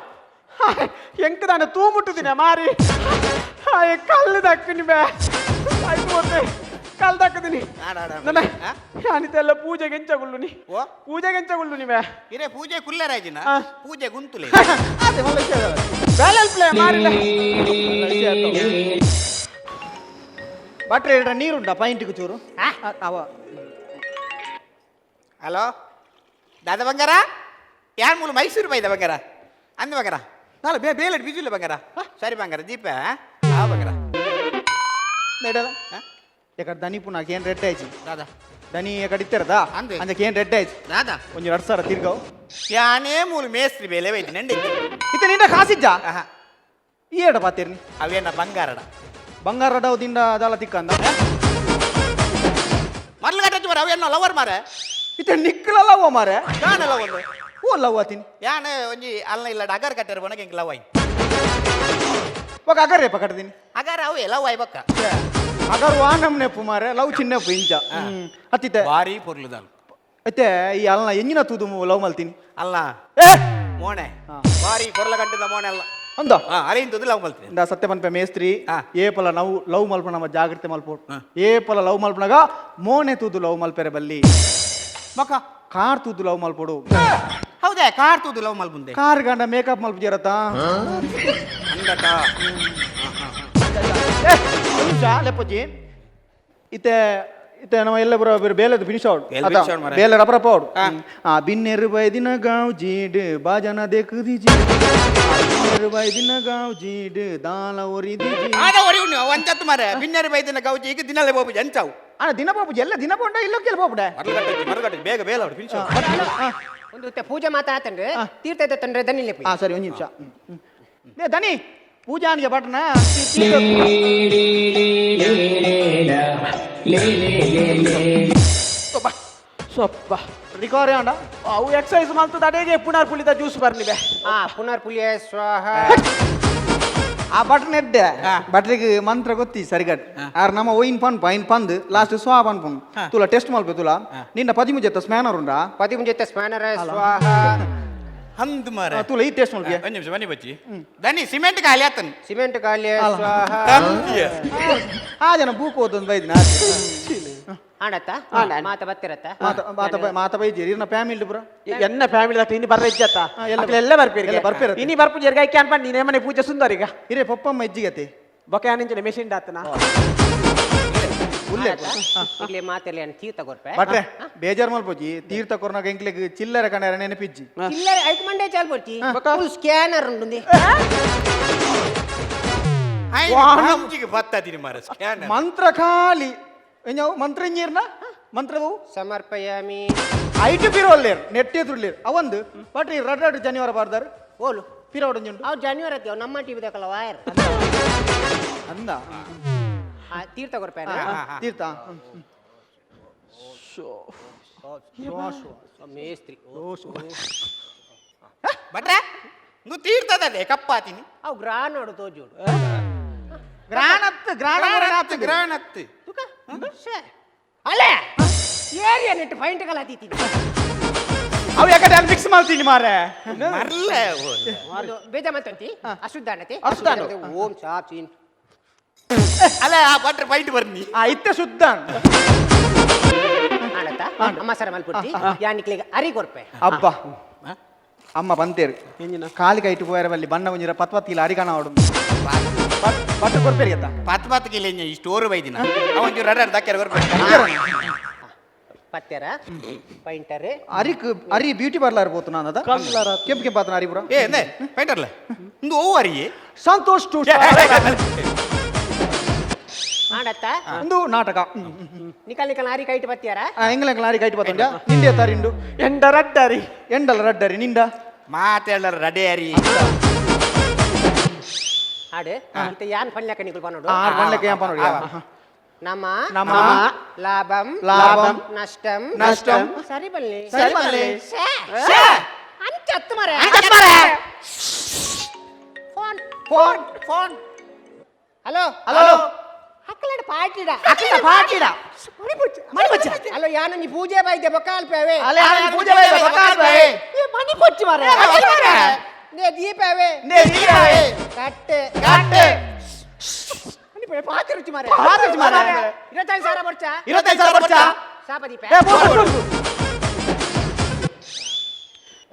ಎಂಕ್ ದಾನ ತೂ ಮುಟ್ಟುದಿನ ಮಾರಿ. ಹಾಯ್ ಕಲ್ಲು ದಕ್ಕನಿ ಬೇ ಆಯ್ತು ಮತ್ತೆ ಕಲ್ಲು ದಕ್ಕದಿನಿ. ನನ್ನ ಯಾನಿತೆಲ್ಲ ಪೂಜೆಗೆ ಎಂಚಗುಳ್ಳು ನೀ. ಓ ಪೂಜೆಗೆ ಎಂಚಗುಳ್ಳು ನೀ ಬೇ. ಇರೇ ಪೂಜೆ ಕುಲ್ಲರಾಜಿನ ಪೂಜೆ ಗುಂತುಲೆ ಬೇಲಲ್ ಪ್ಲೇ ಮಾರಿಲ್ಲ. ಬಟ್ರೆ ಇಡ ನೀರುಂಡ ಪೈಂಟಿಗೆ ಚೂರು ಅವ. ಹಲೋ ದಾದ ಬಂಗಾರ ಯಾರು ಮೂಲ ಮೈಸೂರು ಬೈದ ಬಂಗಾರ ಅಂದ ಬಂಗಾರ ನಾಳೆ ಬೇ ಬೇಲಡ್ ಬಿಜುಲ್ಲ ಬಂಗಾರ ಸರಿ ಬಂಗಾರ ದೀಪ ಆ ಬಂಗಾರ ನೆಡಲ ಎಕಡೆ ದನಿ ಪುನಃ ಏನ್ ರೆಡ್ ಆಯ್ತು ದಾದಾ ದನಿ ಎಕಡೆ ಇತ್ತಿರದ ಅಂದೆ. ಅಂದಕ್ಕೆ ಏನ್ ರೆಡ್ ಆಯ್ತು ದಾದಾ ಒಂಜಿ 2000 ತಿರ್ಗವು ಯಾನೇ ಮೂಲ ಮೇಸ್ತ್ರಿ ಬೇಲೆ ಬೈದು ನೆಂಡೆ ಇತ್ತ ನಿಂಡ ಕಾಸಿಜ್ಜ ಈ ಎಡ ಪಾತಿರ್ನಿ ಅವೇನ ಬಂಗಾರಡ ಬಂಗಾರ ಡವ್ ದಿಂಡ ದಾಲ ತಿಕ್ಕಂದ ಮರ್ಲು ಕಟ್ಟಚ್ಚು ಮಾರ ಅವೇನೋ ಲವರ್ ಮಾರ ಇತ್ತ ನಿಕ್ಕಲಲ್ಲ ಓ ಮಾರೆ ಯಾನ ಲವ್ ಒಂದು ಓ ಲವ್ ಆತೀನಿ ಯಾನ ಒಂಜಿ ಅಲ್ಲ ಇಲ್ಲ ಅಗರ್ ಕಟ್ಟರು ಬನಗೆ ಹಿಂಗೆ ಲವ್ ಆಯ್ ఒక ಅಗರ್ ರೇಪ ಕಟ್ಟದೀನಿ ಅಗರ್ ಅವು ಲವ್ ಆಯ್ ಬಕ್ಕ ಅಗರ್ ವಾ ನಮ್ನೆಪ್ಪು ಮಾರೆ ಲವ್ ಚಿನ್ನಪ್ಪು ಇಂಚ ಅತ್ತಿತ್ತೆ ಭಾರಿ ಪೊರ್ಲುದಾಲ್ ಅತ್ತೆ ಈ ಅಲ್ಲ ಎಂಜಿನ ತೂದು ಲವ್ ಮಲ್ತೀನಿ ಅಲ್ಲ ಏ ಮೋಣೆ ಭಾರಿ ಕೊರ್ಲ ಗಂಟದ ಮೋಣೆ ಅಲ್ಲ ಅಂದ ಅಲ್ಲಿಂದ ಲವ್ ಮಲ್ತೀನಿ ಇಂದ ಸತ್ಯ ಪನ್ಪೆ ಮೇಸ್ತ್ರಿ ಏಪಲ ನಾವು ಲವ್ ಮಲ್ಪ ನಮ್ಮ ಜಾಗ್ರತೆ ಮಲ್ಪೋ ಏಪಲ ಲವ್ ಮಲ್ಪನಾಗ ಮೋನೆ ತೂದು ಲವ್ ಮಲ್ಪೆರೆ ಬಲ್ಲಿ ಮಕ್ಕ ಕಾರ್ ತೂದು ಲವ್ ಮಲ್ಪೋಡು. ಹೌದಾ ಕಾರ್ ತೂದು ಲವ್ ಮಲ್ಪುಂದೆ ಕಾರ್ ಗಂಡ ಮೇಕಪ್ ಮಲ್ಪ ಜರತ ಅಂದಟ ನಿಮಿಷ ಲೆಪ್ಪಜ್ಜಿ ಇತ್ತೆ ಇತ್ತೆ ನಮ್ಮ ಎಲ್ಲ ಬರೋ ಬೇಲೆದು ಫಿನಿಶ್ ಔಟ್ ಬೇಲೆ finish out ಮಾರ್ರೆ. ಬೇಲೆ ರಬ್ಬರ್ ಔಟ್ ಆ ಬಿನ್ನೆರು ಬೈದಿನ ಗಾಂವ್ ಜೀಡ್ ಬಾಜನ ದೇಖದಿ ಜಿ ಬಿನ್ನೆರು ಬೈದಿನ ಗಾಂವ್ ಜೀಡ್ ದಾಲ ಒರಿದಿ ಜಿ ಆದ ಒರಿ ಉಣ್ಣು ಒಂದತ್ತು ಮಾರೆ ಬಿನ್ನೆರು ಬೈದಿನ ಗೌಜಿ ಈಗ ದಿನಲೇ ಬೋಬು ಎಂಚಾವು ಅಣ್ಣ ದಿನ ಬಾಬು ಎಲ್ಲ ದಿನ ಬೋಂಡ ಇಲ್ಲ ಕೆಲ ಬಾಬುಡೆ ಮರಗಟ್ಟೆ ಮರಗಟ್ಟೆ ಬೇಗ ಬೇಲ ಅವ್ರು ಫಿನಿಶ್ ಔಟ್ ಒಂದು ಪೂಜೆ ಮಾತಾತಂದ್ರೆ ತೀರ್ಥ ತಂದ್ರೆ ದನಿಲೆ ಹಾ ಸರಿ ಒಂದು ನಿಮಿಷ ಏ ದನಿ ಪೂಜಾನಿಗೆ ಬಟ್ನ ಸೊಪ್ಪ ರಿಕವರಿ ಅಂಡ ಅವು ಎಕ್ಸರ್ಸೈಸ್ ಮಾಡ್ತದ ಅಡೇಗೆ ಪುನರ್ ಪುಳಿದ ಜ್ಯೂಸ್ ಬರ್ನಿವೆ. ಆ ಪುನರ್ ಪುಲಿಯ ಸ್ವಾಹ. ಆ ಬಟನ್ ಎಡ್ಡೆ ಬಟ್ರಿಗೆ ಮಂತ್ರ ಗೊತ್ತಿ ಸರಿಗಟ್ ಆರ್ ನಮ್ಮ ಒಯಿನ್ ಪನ್ಪ ಐನ್ ಪಂದ್ ಲಾಸ್ಟ್ ಸ್ವಾ ಪನ್ಪುನ್ ತುಲ ಟೆಸ್ಟ್ ಮಲ್ಪೆ ತುಲ ನಿನ್ನ ಪದಿಮು ಜೊತೆ ಸ್ಮ್ಯಾನರ್ ಉಂಡಾ ಪದಿಮುಂಜತೆ ಸ್ಮ್ಯಾನರ ಸ್ವಾಹ. ಅಂದ್ ಮಾರೆ ತುಲ ಈ ಟೆಸ್ಟ್ ಮಲ್ಪೆ. ಒಂದು ನಿಮಿಷ ಬನ್ನಿ ಬಚ್ಚಿ ದನಿ ಸಿಮೆಂಟ್ ಖಾಲಿ ಆತನ್ ಸಿಮೆಂಟ್ ಖಾಲಿ ಸ್ವಾಹ. ಆ ಜನ ಬೂಕ್ ಓದೊಂದು ಬೈದಿನ ಆಡತ್ತ ಮಾತ ಬತ್ತಿರತ್ತ ಮಾತ ಮಾತ ಮಾತ ಬೈಜಿ ಇರ್ನ ಫ್ಯಾಮಿಲಿ ಪುರ ಎನ್ನ ಫ್ಯಾಮಿಲಿ ದಾಟ ಇನ್ನು ಬರ್ರ ಇಜ್ಜತ್ತ ಎಲ್ಲ ಎಲ್ಲ ಬರ್ಪೇರಿ ಎಲ್ಲ ಬರ್ಪೇರತ್ತೆ. ಇನಿ ಬರ್ಪು ಜರ್ಗ ಐಕೆ ಅನ್ಪಂಡ್ ನೀನೇ ಮನೆ ಪೂಜೆ ಸುಂದರಿಗ ಇರೇ ಪಪ್ಪಮ್ಮ ಇಜ್ಜಿಗತೆ ಬೊಕ ನಿಂಚನೆ ಮೆಷಿನ್ ಡಾತನ ಉಲ್ಲೆ ಇಲ್ಲಿ ಮಾತೆಲ್ಲ ತೀರ್ಥ ಕೊರ್ಪೆ ಬಟ್ರೆ ಬೇಜಾರ್ ಮಲ್ಪೋಜಿ ತೀರ್ಥ ಕೊರ್ನಾಗ ಎಂಕ್ಲೆಗ್ ಚಿಲ್ಲರೆ ಕಣರ ನೆನಪಿಜ್ಜಿ ಚಿಲ್ಲರೆ ಐಕ್ ಮಂಡೆ ಚಾಲ್ ಪೊರ್ಚಿ ಫುಲ್ ಸ್ಕ್ಯಾನರ್ ಉಂಡುಂದಿ ಬತ್ತದಿನಿ ಮಾರೆ ಸ್ಕ್ಯಾನರ್ ಮಂತ್ರ ಖಾಲಿ ಎಂಜಾವು ಮಂತ್ರ ಇಂಜಿರ್ನ ಮಂತ್ರವು ಸಮರ್ಪಯಾಮಿ ಐಟು ಪಿರೋಲ್ಲೇರ್ ನೆಟ್ಟೆ ತುರ್ಲೇರ್ ಅವಂದು ಬಟ್ ಈ ರಡ್ ರಡ್ ಜನಿವಾರ ಬಾರ್ದಾರು ಓಲು ಪಿರವಡು ಉಂಡು. ಅವು ಜಾನ್ವರ್ ಅತ್ತಿ, ಅವು ನಮ್ಮ ಟಿವಿ ದಕ್ಕಲ್ಲ ವಾಯರ್. ಅಂದ. ತೀರ್ಥ ಕೊರ್ಪೇನ. ತೀರ್ಥ. ಮೇಸ್ತ್ರಿ. ಭಟ್ರೆ, ನು ತೀರ್ಥದಲ್ಲೇ ಕಪ್ಪಾತೀನಿ. ಅವು ಗ್ರಾನೋಡು ತೋಜೋಡು. ಗ್ರಾಣತ್ ಗ್ರಾಣ. ಗ್ರಾಣತ್ ಗ್ರಾಣತ್. ತುಕ ಅಲ್ಲೇ ಏರಿಯಾ ನೆಟ್ಟು ಪೈಂಟ್ ಕಲಾತೀತೀನಿ. ಅವು ಯಾಕಂದ್ರೆ ಅಲ್ಲಿ ಮಿಕ್ಸ್ ಮಾಡ್ತೀನಿ ಮಾರೆ. ಮರ್ಲೆ. ಅದು ಬೇಜ ಮತ್ತಂತಿ ಅಶುದ್ಧ ಅನ್ನತಿ. ಅಶುದ್ಧ ಅನ್ನು. ಓಂ ಶಾಪ್ ಚೀನ್. ಅಲ್ಲ, ಆ ಭಟ್ರೆ ಫೈಟ್ ಬರ್ನಿ. ಆ ಇತ್ತೆ ಶುದ್ಧ. ಆಡತ್ತ ಅಮ್ಮ ಸರ ಮಲ್ಪುರ್ತಿ ಯಾನಿಕ್ಲಿಗೆ ಅರಿ ಕೊರ್ಪೆ. ಅಬ್ಬ ಅಮ್ಮ ಬಂತೇರು ಕಾಲಿ ಕೈಟು ಪೋಯರ ಬಲ್ಲಿ ಬಣ್ಣ ಒಂಜಿರ ಪತ್ ಪತ್ ಕಿಲ ಅರಿಗಾಣ ಅವಡು ಬಟ್ ಕೊರ್ಪೇರಿ ಅತ್ತ. ಪತ್ ಪತ್ ಕಿಲ ಈ ಸ್ಟೋರ್ ಬೈದಿನ ಅವನ್ ರಡರ್ ದಕ್ಕೆರ ಬರ್ಬೇಕು. ಪತ್ತೆರ ಪೈಂಟರ್. ಅರಿಕ್ ಅರಿ ಬ್ಯೂಟಿ ಪಾರ್ಲರ್ ಪೋತು ನಾನು ಅದ ಕೆಂಪು ಕೆಂಪಾತನ ಅರಿ ಪುರ. ಏ ಎಂದೆ ಫೈಟರ್ಲ ಇಂದು ಓ ಅರಿ. ಸಂತೋಷ್ ಟು ಆಡತ್ತ. ಒಂದು ನಾಟಕ. ನಿಕಲ್ ನಿಕಲ್ ಅರಿ ಕೈಟ್ ಪತ್ಯಾರ. ಎಂಗ್ಲ ಎಂಗ್ಲ ಅರಿ ಕೈಟ್ ಪತ್ತುಂಡ ನಿಂಡೆ ತರಿಂಡು. ಎಂಡ ರಡ್ಡರಿ. ಎಂಡಲ ರಡ್ಡರಿ ನಿಂಡ. ಮಾತೆಲ್ಲ ರಡೆ ಅರಿ. ಆಡು ಇತ್ತ ಯಾನ್ ಪಣ್ಲಕ ನಿಕಲ್ ಪನೋಡು. ಆರ್ ಪಣ್ಲಕ ಯಾನ್ ಪನೋಡು. ನಮ ನಮ ಲಾಭಂ ಲಾಭಂ ನಷ್ಟಂ ನಷ್ಟಂ ಸರಿ ಬಲ್ಲಿ ಸರಿ ಬಲ್ಲಿ. ಅಂಚತ್ತು ಮರೆ. Phone. Phone. Phone. Hello. Hello. ಅಕ್ಕಲಡ ಪಾಟಿಡ. ಅಕ್ಕಲ ಪಾಟಿಡ. ಮಣಿಪೊಚ್ಚ. ಹಲೋ, ಯಾನ ನೀ ಪೂಜೆ ಬೈದೆ ಬೊಕ್ಕಾಲ್ಪೇವೆ. ಅಲೆ ಯಾನ ಪೂಜೆ ಬೈದೆ ಬೊಕ್ಕಾಲ್ಪೇವೆ. ಏ ಮಣಿಪೊಚ್ಚ ಮರೆ. ನೇ ದೀಪವೇ. ನೇ ದೀಪವೇ. ಕಟ್ಟೆ. ಕಟ್ಟೆ. ಪಾತ್ರ ರುಚಿ ಮಾರೆ. ಪಾತ್ರ ರುಚಿ ಮಾರೆ. 25,000 ಬರ್ಚ. 25,000 ಬರ್ಚ. ಸಾಪ ದೀಪ. ಏ ಬೋಡು.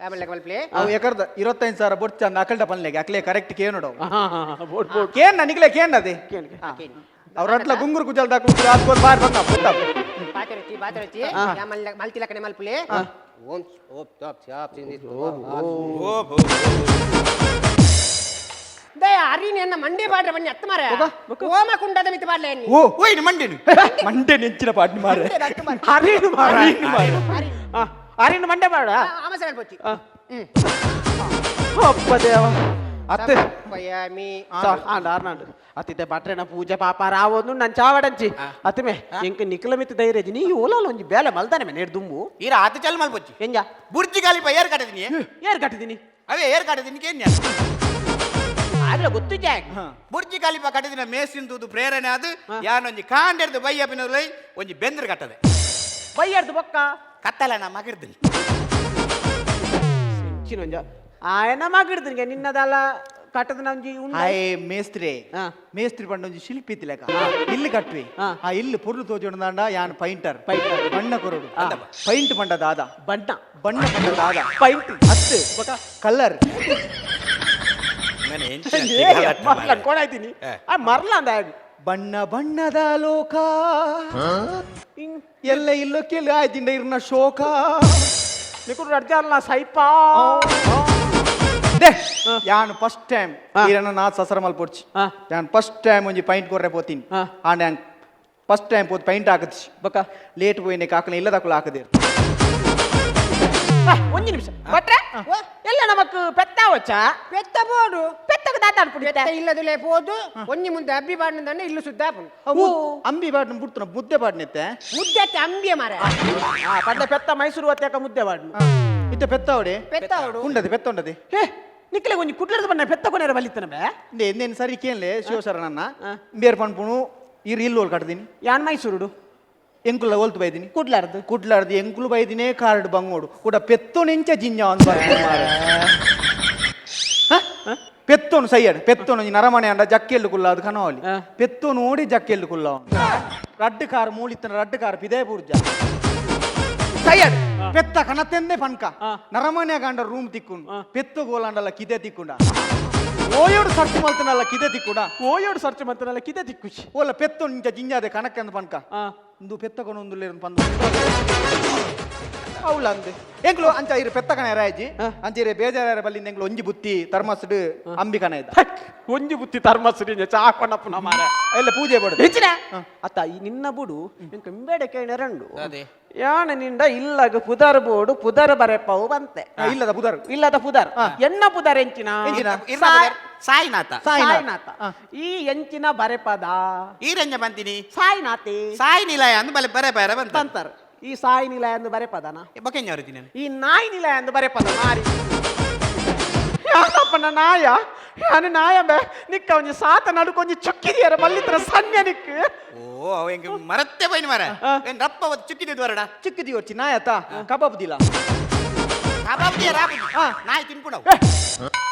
ಆಮೇಲೆ ಮಲ್ಪ್ಲೆ. ಅವು ಎಕರ್ದ 25,000 ಬೊಡ್ಚ ಅಂದ ಅಕಲ್ಡ ಪನ್ಲೆಗೆ ಅಕ್ಲೆ ಕರೆಕ್ಟ್ ಕೇನುಡು. Board board. ಕೇನ್ ನಿಕ್ಲೆ ಕೇನ್ ಅದೇ. ಕೇನ್. ಅವ್ರ ಅಟ್ಲ ಗುಂಗುರು ಕುಜಲ್ ದಾಕು ಅದ್ಕೊಲ್ ಬಾರ್ ಬಂದ ಪುಟ್ಟ. ಪಾತ್ರ ರುಚಿ ಪಾತ್ರ ರುಚಿ ಮಲ್ ಮಲ್ತಿಲಕನೆ ಮಲ್ಪುಲೆ. ಓಂ ಓಂ ಟಾಪ್ ಶಾಪ್ ಚಿಂದಿ. ಓ ದಯ ಅರಿನಿ ಅನ್ನ ಮಂಡಿ ಬಾಡ್ರೆ ಬನ್ನಿ ಅತ್ತ ಮಾರೆ. ಓಮ ಕುಂಡದ ಮಿತಿ ಬಾಡ್ಲೆ ಎನ್ನಿ. ಓ ಓಯ್ನ ಮಂಡಿನು. ಮಂಡೆ ನೆಂಚಿನ ಪಾಟ್ನಿ ಮಾರೆ. ಅರಿನು ಮಾಡ ಅರಿನು ಮಂಡೆ ಮಾಡ. ಆಮಸ ಮಲ್ಪೊಚ್ಚಿ. ಅಪ್ಪ ದೇವ ಅತ್ತೆ. ಪಯಾಮಿ. ಆಂಡ ಆರ್ನಾಂಡ್ ಅತ್ತಿದ್ದೆ ಭಟ್ರೆನ ಪೂಜೆ ಪಾಪ ರಾವೊಂದು ನನ್ ಚಾವಡಂಚಿ ಅತ್ತಿಮೆ ಎಂಕ್ ನಿಕ್ಲ ಮಿತ್ ಧೈರ್ಯ ನೀ ಓಲಾಲ ಒಂಜಿ ಬೇಲೆ ಮಲ್ದಾನೆ ಮೆ ನೇಡ್ ದುಮ್ಮು. ಈರ ಆತ ಚಲ್ ಮಲ್ಪೊಚ್ಚಿ. ಎಂಜ? ಬುರ್ಜಿ ಕಾಲಿಪ ಏರ್ ಕಟ್ಟದಿನಿ. ಏರ್ ಕಟ್ಟಿದೀನಿ? ಅವೇ ಏರ್ ಕಟ್ಟದಿನಿ ಕೇನ್ಯ. ಆಗ್ಲ ಗೊತ್ತು ಜಾಗ್. ಬುರ್ಜಿ ಕಾಲಿಪ ಕಟ್ಟದಿನ ಮೇಸಿನ ತೂದು ಪ್ರೇರಣೆ ಅದು ಯಾನೊಂಜಿ ಕಾಂಡೆರ್ದು ಬಯ್ಯಪಿನ ಒಂಜಿ ಬೆಂದ್ರ ಕಟ್ಟದೆ. ಬೈಯರ್ದು ಬೊಕ್ಕ. ಕತ್ತಲ ನಾ ಮಗಿರ್ದಿನಿ. ಒಂಜ ಆಯನ ಮಗಿಡ್ದಿನಿಗೆ ನಿನ್ನದಲ್ಲ ಕಟ್ಟದ ಒಂಜಿ ಉಂಡು. ಹಾಯ್ ಮೇಸ್ತ್ರಿ. ಮೇಸ್ತ್ರಿ ಪಂಡ ಒಂಜಿ ಶಿಲ್ಪಿ ಇತ್ತಿಲೆಕ ಇಲ್ಲಿ ಕಟ್ವಿ. ಆ ಇಲ್ಲಿ ಪೊರ್ಲು ತೋಜೊಂಡ ಯಾನ್ ಪೈಂಟರ್. ಬಣ್ಣ ಕೊರಡು ಪೈಂಟ್ ಪಂಡ ದಾದ. ಬಣ್ಣ. ಬಣ್ಣ ಪಂಡ ದಾದ. ಪೈಂಟ್. ಅತ್ತು ಕಲರ್. ಕೊಡಾಯ್ತೀನಿ ಆ ಮರ್ಲ ಅಂದ ಆಗ. ಬಣ್ಣ ಬಣ್ಣದ ಲೋಕ ಎಲ್ಲ ಇಲ್ಲೋ ಕೇಳಿ ಆಯ್ತಿಂಡ ಇರ್ನ ಶೋಕ. ನಿಕುರು ಅರ್ಜಲ್ಲ ಸೈಪಾ. They ಯಾನು ಫಸ್ಟ್ ಟೈಮ್ ಈರನ್ನ ನಾ ಸಸರ ಮಲ್ಪೊಡ್ಚಿ. ಯಾನ್ ಫಸ್ಟ್ ಟೈಮ್ ಒಂಜಿ ಪೈಂಟ್ ಕೊರ್ರೆ ಪೋತೀನಿ. ಆಂಡ ಯಾನ್ ಫಸ್ಟ್ ಟೈಮ್ ಪೋತ್ ಪೈಂಟ್ ಹಾಕದಿಸಿ ಬೊಕ್ಕ ಲೇಟ್ ಪೋಯಿನೆ ಕಾಕನ ಇಲ್ಲದಕ್ಕೂ ಹಾಕದಿರ್. ಒಂಜಿ ನಿಮಿಷ ಭಟ್ರೆ, ಎಲ್ಲ ನಮಕ್ ಪೆತ್ತ ವಚ್ಚ. ಪೆತ್ತ ಬೋಡು. ಪೆತ್ತಗ ದಾದಾಡ್ಪುಡಿ. ಪೆತ್ತ ಇಲ್ಲದುಲೆ ಪೋದು ಒಂಜಿ ಮುಂದೆ ಅಬ್ಬಿ ಬಾಡ್ನದನ್ನ ಇಲ್ಲು ಸುದ್ದ ಆಪುಂಡು. ಅಂಬಿ ಬಾಡ್ನ ಬುಡ್ತನ ಮುದ್ದೆ ಬಾಡ್ನೆತ್ತೆ. ಮುದ್ದೆ ಅತ್ತೆ ಅಂಬಿಯ ಮಾರ. ಪಂಡ ಪೆತ್ತ ಮೈಸೂರು ಒತ್ತಾಕ ಮುದ್ದೆ ಬಾಡ್ನು. ಇತ್ತ ಪೆತ್ತ ಅವಡೆ. ಪೆತ್ತ ಅವಡು. ಉಂಡದೆ ಪೆತ್ತ ಉಂಡದೆ. ಹೇ ನಿಕ್ಲೆ ಒಂಜಿ ಕುಡ್ಲದ ಬಣ್ಣ ಪೆತ್ತ ಕೊನೆರ ಬಲಿತ್ತನ ಬೇ. ಎಂದೇನು ಸರಿ ಕೇನ್ಲೆ ಶಿವಶರಣನ್ನ ಬೇರ್ ಪನ್ಪುಣು ಇರ್ ಇಲ್ಲೋಲ್ ಕಟ್ದಿನಿ. ಯಾನ್ ಮೈಸೂರುಡು. ಎಂಕುಲ ಒಲ್ತು ಬೈದಿನಿ. ಕುಡ್ಲಾರ್ದು. ಕುಡ್ಲಾರ್ದು ಎಂಕುಲು ಬೈದಿನೇ ಕಾರ್ಡ್ ಬಂಗೋಡು ಕೂಡ ಪೆತ್ತೋ ನೆಂಚ ಜಿಂಜ ಅಂದ್ ಪೆತ್ತೋನು ಸೈಯಡ್ ಪೆತ್ತೋನು ನರಮನೆ ಅಂಡ ಜಕ್ಕೆಲ್ಲು ಕುಲ್ಲ ಅದು ಕನವಲಿ. ಪೆತ್ತೋ ನೋಡಿ ಜಕ್ಕೆಲ್ಲು ಕುಲ್ಲ ರಡ್ಡು ಕಾರ್ ಮೂಲಿತ್ತನ ರಡ್ಡು ಕಾರ್ ಪಿದೇ ಪೂರ್ಜ ಸೈಯಡ್ ಪೆತ್ತ ಕನತೆಂದೆ ಪನ್ಕ ನರಮನೆ ಗಂಡ ರೂಮ್ ತಿಕ್ಕೊಂಡು ಪೆತ್ತು ಗೋಲಾಂಡಲ್ಲ ಕಿದೆ ತಿಕ್ಕೊಂಡ ಓಯೋಡು ಸರ್ಚ್ ಮಲ್ತನಲ್ಲ ಕಿದೆ ತಿಕ್ಕುಂಡ. ಓಯೋಡು ಸರ್ಚ್ ಮಲ್ತನಲ್ಲ ಕಿದೆ ತಿಕ್ಕುಚಿ. ಓಲ ಪೆತ್ತೋ ನಿಂಚ ಜಿಂಜಾದೆ ಕನಕಂದ ಪನ್ಕ ಇಂದು ಪೆತ್ತ ಕೊನೊಂದು ಪಂದು. ಅವಳಂದು ಎಂಕ್ಲು ಅಂಚ ಇರು ಪೆತ್ತ ಕಣ ರಾಜಿ ಅಂಚ ಇರೆ ಬೇಜಾರ ಬಲ್ಲಿಂದ ಎಂಕ್ಲು ಒಂಜಿ ಬುತ್ತಿ ಥರ್ಮಸ್ಡ್ ಅಂಬಿ ಕಣ ಇದ್ದ. ಒಂಜಿ ಬುತ್ತಿ ಥರ್ಮಸ್ ಚಾಕೊನಪ್ಪು ಮಾರ. ಎಲ್ಲ ಪೂಜೆ ಬಡು. ಹೆಚ್ಚಿನ ಅತ್ತ ಈ ನಿನ್ನ ಬುಡು ಎಂಕ್ ಇಂಬೇಡ ಕೇಣರಂಡು. ಅದೇ. ಯಾಣ ನಿಂಡ ಇಲ್ಲಗ ಪುದರ್ ಬೋಡು ಪುದರ್ ಬರೆಪವು ಬಂತೆ. ಇಲ್ಲದ ಪುದರ್. ಇಲ್ಲದ ಪುದರ್, ಎನ್ನ ಪುದರ್ ಎಂಚಿನ? ಎಂಚಿನ? ಇರ್ನ ಪುದರ್ ಸಾಯಿನಾಥ. ಸಾಯಿನಾಥ. ಈ ಎಂಚಿನ ಬರೆಪದ? ಈರಂಜ ಬಂತೀನಿ. ಸಾಯಿನಾಥಿ. ಸಾಯಿ ನಿಲಯ ಅಂದ್ ಬಲೆ ಬರೆ ಬರೆ ಬಂತ. ಬಂತಾರ. ಈ ಸಾಯಿ ನಿಲಯ ಅಂದು ಬರೆಪದನ? ಬೊಕೆಂಜ ಅವರಿದ್ದೀನಿ. ಈ ನಾಯಿ ನಿಲಯ ಅಂದು ಬರೆಪದ ಮಾರಿ. ಯಾಕಪ್ಪನ ನಾಯ ಯಾನು ನಾಯ ಬೇ ನಿಕ್ಕ ಒಂಜಿ ಸಾತ ನಡುಕೊಂಜಿ ಚುಕ್ಕಿದಿಯರ ಮಲ್ಲಿತ್ರ ಸನ್ಯ ನಿಕ್. ಓ, ಅವ ಎಂಕ್ ಮರತ್ತೆ ಬೈನ್ ಮರ. ಏನ್ ರಪ್ಪ ಅವತ್ತು ಚುಕ್ಕಿದ್ದು ವರಡ. ಚಿಕ್ಕದಿ ಒಚ್ಚಿ ನಾಯತ ಕಬಾಬ್ ದಿಲ. ಕಬಾಬ್ ದಿಯ ರಾಬ್. ನಾಯಿ ತಿನ್ಪುಣವು.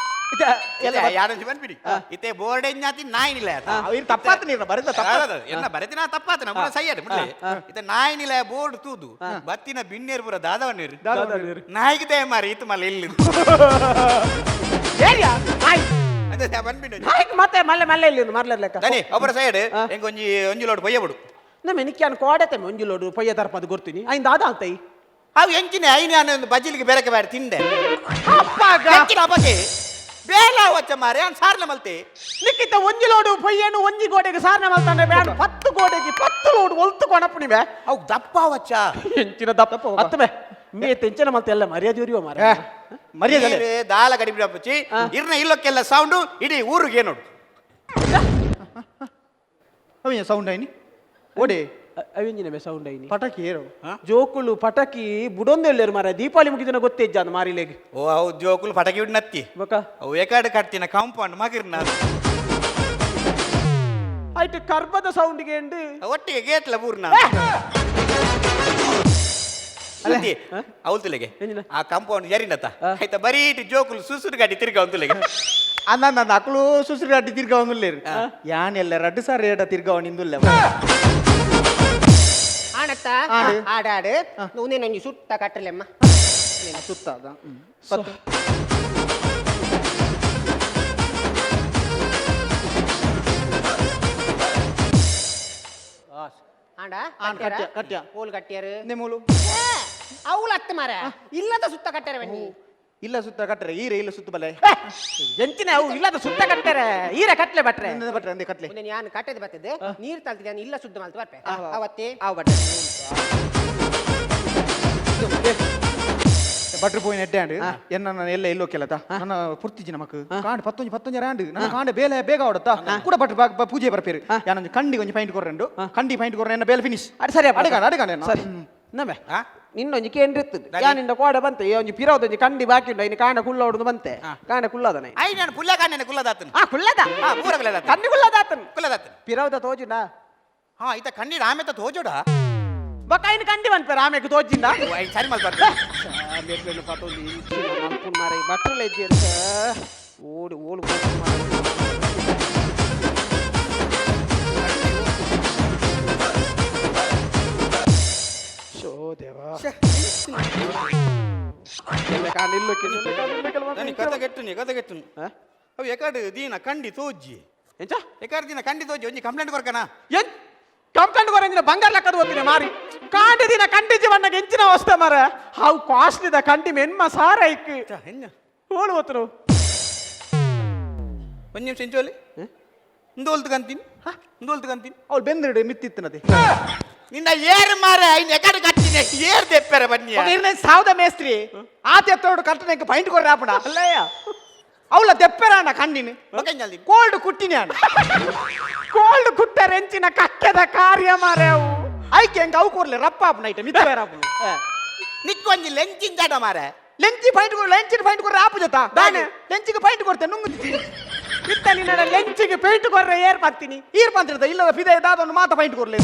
ಎಲ್ಲ ಯಾರಂಜಿ ಬಂದ್ಬಿಡಿ ಇತ್ತೆ ಬೋರ್ಡ್ ಎಂಜಾತಿ ನಾಯಿ ನಿಲಯ ಆತ. ಇರು ತಪ್ಪಾತ ನೀರು ಬರೆದ ತಪ್ಪಾತ. ಎನ್ನ ಬರೆದಿನ ತಪ್ಪಾತ ನಮ್ಮ ಸೈಯಡ್ ಮುಟ್ಲೆ. ಇತ್ತೆ ನಾಯಿ ನಿಲಯ ಬೋರ್ಡ್ ತೂದು ಬತ್ತಿನ ಬಿನ್ನೇರು ಪೂರ ದಾದವನ್ನೇರು ನಾಯಿಗೆ ದಯ ಮಾರಿ ಇತ್ತು ಮಲ್ಲ ಇಲ್ಲಿ. ಏರಿಯಾ ನಾಯಿ. ಅದೇ ಬಂದ್ಬಿಡಿ. ನಾಯಿಗೆ ಮತ್ತೆ ಮಲ್ಲೆ ಮಲ್ಲೆ ಇಲ್ಲಿ ಮರ್ಲೆ ಲೆಕ್ಕ. ದನಿ ಒಬ್ಬರ ಸೈಡ್ ಎಂಕ್ ಒಂಜಿ ಒಂಜಿ ಲೋಡ್ ಪೊಯ್ಯ ಬಿಡು. ನಮ್ಮ ನಿಕ್ಯಾನ್ ಕೋಡತೆ ಒಂಜಿ ಲೋಡು ಪೊಯ್ಯ ತರ್ಪದು ಗೊರ್ತೀನಿ ಐಂದ ಆದ ಆಲ್ತೈ. ಅವು ಎಂಚಿನ ಐನ ಒಂದು ಬಜಿಲಿಗೆ ಬೆರಕೆ ಬೇಡ ತಿಂದೆ. ಅಪ್ಪಾಗ ಎಂಚಿನ ಅಪ್ಪಗೆ ಬೇಲ ವಚ್ಚ ಮಾರೆ ಅವ್ನು ಸಾರ್ಲ ಮಲ್ತೆ. ನಿಕ್ಕಿತ ಒಂಜಿ ಲೋಡು ಪೊಯ್ಯನು ಒಂಜಿ ಗೋಡೆಗೆ ಸಾರ್ನ ಮಲ್ತಾಂಡೆ ಬ್ಯಾಡ 10 ಗೋಡೆಗೆ 10 ಲೋಡು ಒಲ್ತು ಕೊಣಪುಣಿವೆ. ಅವು ದಪ್ಪ ವಚ್ಚ. ಎಂಚಿನ ದಪ್ಪ ಅತ್ತಬೆ ಮೇ ತೆಂಚಿನ ಮಲ್ತೆ ಎಲ್ಲ ಮರ್ಯಾದೆ ಉರಿಯುವ ಮಾರೆ. ಮರ್ಯಾದೆ. ನೀರು ದಾಲ ಗಡಿ ಬಿಡಪ್ಪಚ್ಚಿ ಇರ್ನ ಇಲ್ಲಕ್ಕೆಲ್ಲ ಸೌಂಡು ಇಡೀ ಊರಿಗೆ ನೋಡು. ಅವೇನು ಸೌಂಡ್ ಐನಿ ಓಡೆ? ಅವೆಂಜಿನ ಬೆ ಸೌಂಡ್ ಐನಿ? ಪಟಾಕಿ ಏರು. ಜೋಕುಲು ಪಟಾಕಿ ಬುಡೊಂದು ಮಾರ ದೀಪಾವಳಿ ಮುಗಿದಿನ ಗೊತ್ತೇ ಇಜ್ಜಾಂದು ಮಾರಿಲೇಗ್. ಓ ಅವು ಜೋಕುಲು ಪಟಾಕಿ ಬಿಡ್ ನತ್ತಿ. ಬೊಕ ಅವು ಎಕಾಡು ಕಟ್ತಿನ ಕಾಂಪೌಂಡ್ ಮಗಿರ್ನ. ಐಟ್ ಕರ್ಬದ ಸೌಂಡ್ಗೆ ಎಂಡು. ಒಟ್ಟಿಗೆ ಗೇಟ್ಲ ಊರ್ನ ಅವಲ್ತುಲೆಗೆ ಎಂಜಿನ? ಆ ಕಾಂಪೌಂಡ್ ಜರಿನತ ಆಯ್ತಾ ಬರೀ ಇಟ್ಟು ಜೋಕುಲು ಸುಸುರು ಗಾಡಿ ತಿರ್ಗ ಅಂತುಲೆಗೆ. ಅನ್ನ ನನ್ನ ಅಕ್ಲು ಸುಸುರು ಅಡ್ಡಿ ತಿರ್ಗಾವಂದುಲ್ಲೇರು ಯಾನೆಲ್ಲ ರಡ್ಡು ಸಾರ್ ಏಟ ತಿರ್ಗಾವ ನಿಂದುಲ್ಲ. ಆಣತ್ತ ಆಡಾಡು ಒಂಜಿ ಸುತ್ತ ಕಟ್ಟಲೆಮ್ಮ. ಸುತ್ತ ಅದ. ಆಂಡ. ಆಂಡ್ ಕಟ್ಯ, ಕಟ್ಯ. ಹೋಲ್ ಕಟ್ಟಿಯಾರು. ಮೂಲು. ಅವಳು ಅತ್ತ ಮಾರ ಇಲ್ಲದ ಸುತ್ತ ಕಟ್ಟಾರ ಬನ್ನಿ. ಇಲ್ಲ ಸುತ್ತ ಕಟ್ಟರೆ ಈರೆ ಇಲ್ಲ ಸುತ್ತ ಬಲೆ. ಎಂಚಿನ ಅವು ಇಲ್ಲದ ಸುತ್ತ ಕಟ್ಟರೆ ಈರೆ ಕಟ್ಲೆ ಬಟ್ರೆ. ಬಟ್ರೆ ಅಂದೆ ಕಟ್ಲೆ. ಒಂದೇ ಯಾನ್ ಕಟ್ಟದ ಬರ್ತದೆ ನೀರ್ ತಲ್ತಿದೆ ಇಲ್ಲ ಸುದ್ದ ಮಲ್ತು ಬರ್ಪೆ ಅವತ್ತೇ. ಆವು ಬಟ್ರೆ. ಬಟ್ರು ಪೋಯಿನ ಎಡ್ಡೆ ಆಂಡ್ ಎನ್ನ ನಾನು ಎಲ್ಲ ಇಲ್ಲೋ ಕೆಲತ ನನ್ನ ಪುರ್ತಿಜಿ ನಮಕ್ ಕಾಂಡ್ ಪತ್ತೊಂಜಿ ಪತ್ತೊಂಜಿ ಆಂಡ್ ನನ್ನ ಕಾಂಡೆ ಬೇಲೆ ಬೇಗ ಆವಡತ್ತ ಕೂಡ ಬಟ್ರು ಪೂಜೆ ಬರ್ಪೇರು ಯಾನೊಂಜಿ ಕಂಡಿ ಒಂಜಿ ಪೈಂಟ್ ಕೊರ್ರೆಂಡು ಕಂಡಿ ಪೈಂಟ್ ಕೊರ್ರೆ ಎನ್ನ ಬೇಲೆ ಫಿನಿಶ್. ಅಡೆ ಸರಿ ಅಪ್ಪ. ಅಡಗಾಂಡ್ ಅಡಗಾಂಡ್ ಎನ್ನ. ಸರಿ ನಮ್ಮೆ ನಿನ್ನೊಂಜಿ ಕೇಂದ್ರ ಇರ್ತದೆ ಯಾನಿಂದ ಕೋಡೆ ಬಂತೆ ಈ ಒಂಜಿ ಪಿರವದೊಂಜಿ ಕಂಡಿ ಬಾಕಿ ಉಂಡು ಇನ್ನು ಕಾಂಡ ಕುಲ್ಲ ಹೊಡೆದು ಬಂತೆ ಕಾಂಡ ಕುಲ್ಲದನೆ. I ನಾನು ಪುಲ್ಲ ಕಾಂಡೆ ಕುಲ್ಲದಾತನು. ಆ ಕುಲ್ಲದ. ಹಾ, ಪೂರ ಕುಲ್ಲದಾತನು. ಕಣ್ಣಿ ಕುಲ್ಲದಾತನು. ಕುಲ್ಲದಾತನು. ಪಿರವದ ತೋಜುಂಡ. ಹಾ ಈತ ಕಣ್ಣೀರ್ ಆಮೇತ ತೋಜೋಡ. ಬೊಕ ಐನು ಕಂಡಿ ಬಂದ್ಪೇರ ಆಮೇಲೆ ತೋಜಿಂದ. ಓ, I ಸರಿ ಮಲ್ಪಾರ್ದು. ಓಡಿ ಓಳು ಮಾರೆ. ಶೋ ದೇವಾ. ಎಲ್ಲ ಕಾಂಡ ಇಲ್ಲಕ್ಕೆ, ಎಲ್ಲ ಕಾಂಡ ಇಲ್ಲಕ್ಕೆ ಅಲ್ವಾ? ನನಿ ಕಥ ಕೆಟ್ಟುನಿ ಕಥ ಕೆಟ್ಟುನಿ. ಹಾ? ಅವು ಎಕಾಡು ದೀನ ಕಂಡಿ ತೋಜ್ಜಿ. ಎಂಚ? ಎಕಾಡು ದಿನ ಕಂಡಿ ತೋಜಿ ಒಂಜಿ ಕಂಪ್ಲೇಂಟ್ ಕೊರ್ಕನ. ಎನ್ ಕಂಪ್ಲೇಂಟ್ ಕೊರಂಜಿನ ಬಂಗಾರ ಲೆಕ್ಕದ ಹೋಗ್ತೀನಿ ಮಾರಿ. ಕಾಂಡಿ ದಿನ ಕಂಡಿಜಿ ಬಣ್ಣಗೆ ಎಂಚಿನ ಅವಸ್ಥೆ ಮಾರ. ಹಾವು ಕಾಸ್ಟ್ಲಿದ ಕಂಡಿ ಮೆನ್ಮ ಸಾರ ಐಕ್. ಹೆಂಜ? ಓಳು ಹೋತರು. ಒಂದ್ ನಿಮಿಷ ಇಂಚೋಲಿ ಇಂದೋಲ್ತು ಕಂತೀನಿ ಇಂದೋಲ್ತು ಕಂತೀನಿ. ಅವಳು ಬೆಂದಿರಡು ಮಿತ್ತಿತ್ತನದೆ. ನಿನ್ನ ಏರ್ ಮಾರ ಐನ್ ಎಕಾಡು ಕಟ್ಟಿನಿ ಏರ್ ದೆಪ್ಪೆರ ಬನ್ನಿಯ. ಸಾವದ ಮೇಸ್ತ್ರಿ ಆತ ಎತ್ತೋಡು ಕಟ್ಟನೆ ಪೈಂಟ್ ಕೊರ್ರೆ ಆಪಣ. ಅಲ್ಲಯ್ಯ. ಅವಳ ದೆಪ್ಪೆರಾಣ ಕಂಡಿನಿ. ಬೊಕೆಂಜಲ್ದಿ. ಕೋಲ್ಡ್ ಕುಟ್ಟಿನಿ ಅಣ್ಣ. ಕೋಲ್ಡ್ ಕುಟ್ಟರೆ ಎಂಚಿನ ಕಕ್ಕೆದ ಕಾರ್ಯ ಮಾರೆ ಅವು. ಐಕೆ ಹೆಂಗ ಅವು ಕೂರ್ಲೆ ರಪ್ಪ ಆಪಣ ಐಟ ಮಿತ್ತ ಬೇರೆ ಆಪಣ. ನಿಕ್ಕೊಂಜಿ ಲೆಂಚಿನ ಜಾಡ ಮಾರ. ಲೆಂಚಿ ಪೈಂಟ್ ಕೊರ್ ಲೆಂಚಿನ ಪೈಂಟ್ ಕೊರ್ರೆ ಆಪು ಜೊತ. ದಾನೆ? ಲೆಂಚಿಗೆ ಪೈಂಟ್ ಕೊಡ್ತೇನೆ ನುಂಗುತ್ತಿ. ಇತ್ತ ನಿನ್ನ ಲೆಂಚಿಗೆ ಪೇಂಟ್ ಕೊರ್ರೆ ಏರ್ ಬರ್ತೀನಿ. ಈರ್ ಬಂತಿರ್ತ ಇಲ್ಲದ ಫಿದೆ ದಾದೊಂದು ಮಾತ ಪೈಂಟ್ ಕೊರ್ಲೆ.